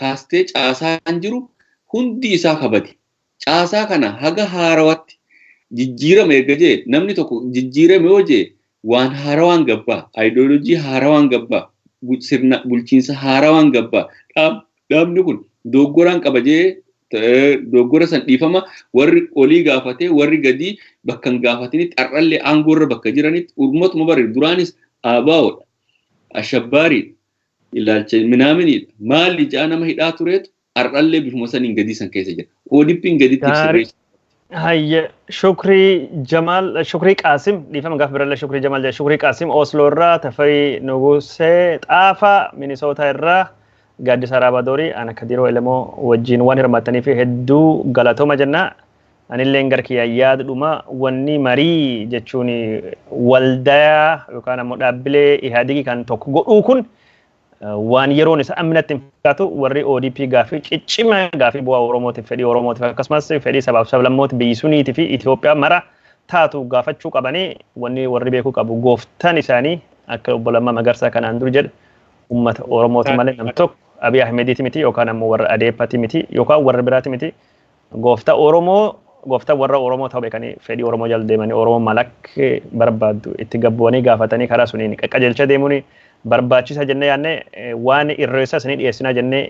S2: kaastee caasaan jiru hundi isaa kabate. Caasaa kana haga haarawatti jijjiirama erga jee namni tokko jijjiirame yoo jee waan haarawaan gabbaa aayidooloojii haarawaan gabbaa sirna bulchiinsa haarawaan gabbaa dhaabni kun doggoraan qaba jee doggora san dhiifama warri olii gaafatee warri gadii bakka hin gaafatinitti har'allee aangoorra bakka jiranitti uummatuma bare duraanis aabaa'oodha ashabbaariidha ilaalcha minaaminiidha maali ja'a nama hidhaa tureetu har'allee bifuma saniin gadii san keessa jira ODP'n gaditti sirreessa.
S1: Hayya Shukrii Jamaal Shukrii Qaasim dhiifama gaafa birallee Shukrii Jamaal jedha Shukrii Qaasim Osloo irraa Tafarii Nugusee Xaafaa Minisootaa irraa Gaaddisa Raabaadorii ana Kadiroo Elemoo wajjin waan hirmaattaniif hedduu galatooma jenna. Anillee gara kiyya yaadudhuma wanni marii jechuun waldaa yookaan ammoo dhaabbilee Ihaadigii kan tokko godhuu kun waan yeroon isa amminatti hin fakkaatu warri ODP gaafii ciccima gaafii bu'aa Oromootiif fedhii Oromootiif akkasumas fedhii sabaaf sablammoota biyyi suniitii fi Itoophiyaa mara taatu gaafachuu qabanii. Wanni warri beekuu qabu, gooftaan isaanii akka obbo Lammaa Magarsaa kanaan dur jedhe uummata Oromooti malee nam tokko Abiy Ahmediiti miti, yookaan ammoo warra Adeeppaati miti, yookaan warra biraati miti. Gooftaa Oromoo, gooftaa warra Oromoo ta'uu beekanii, fedhii Oromoo jala deemanii, Oromoo malak barbaaddu itti gabbu'anii gaafatanii karaa suniin qajeelcha deemuun barbaachisa jennee yaadne. Waan irreessa isinii dhiyeessinaa jennee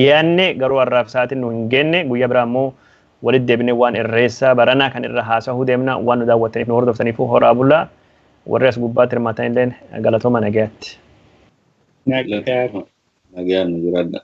S1: yaadne garuu har'aaf sa'aatiin nu hin geenne. Guyyaa biraa immoo walitti deebinee waan irreessa baranaa kan irra haasa'uu deemna. Waan nu daawwattaniif, nu hordoftaniif horaa bulaa. Warri as gubbaatti hirmaatan illee galatooma, nagayaatti.
S2: Nagayaan nu jiraadha.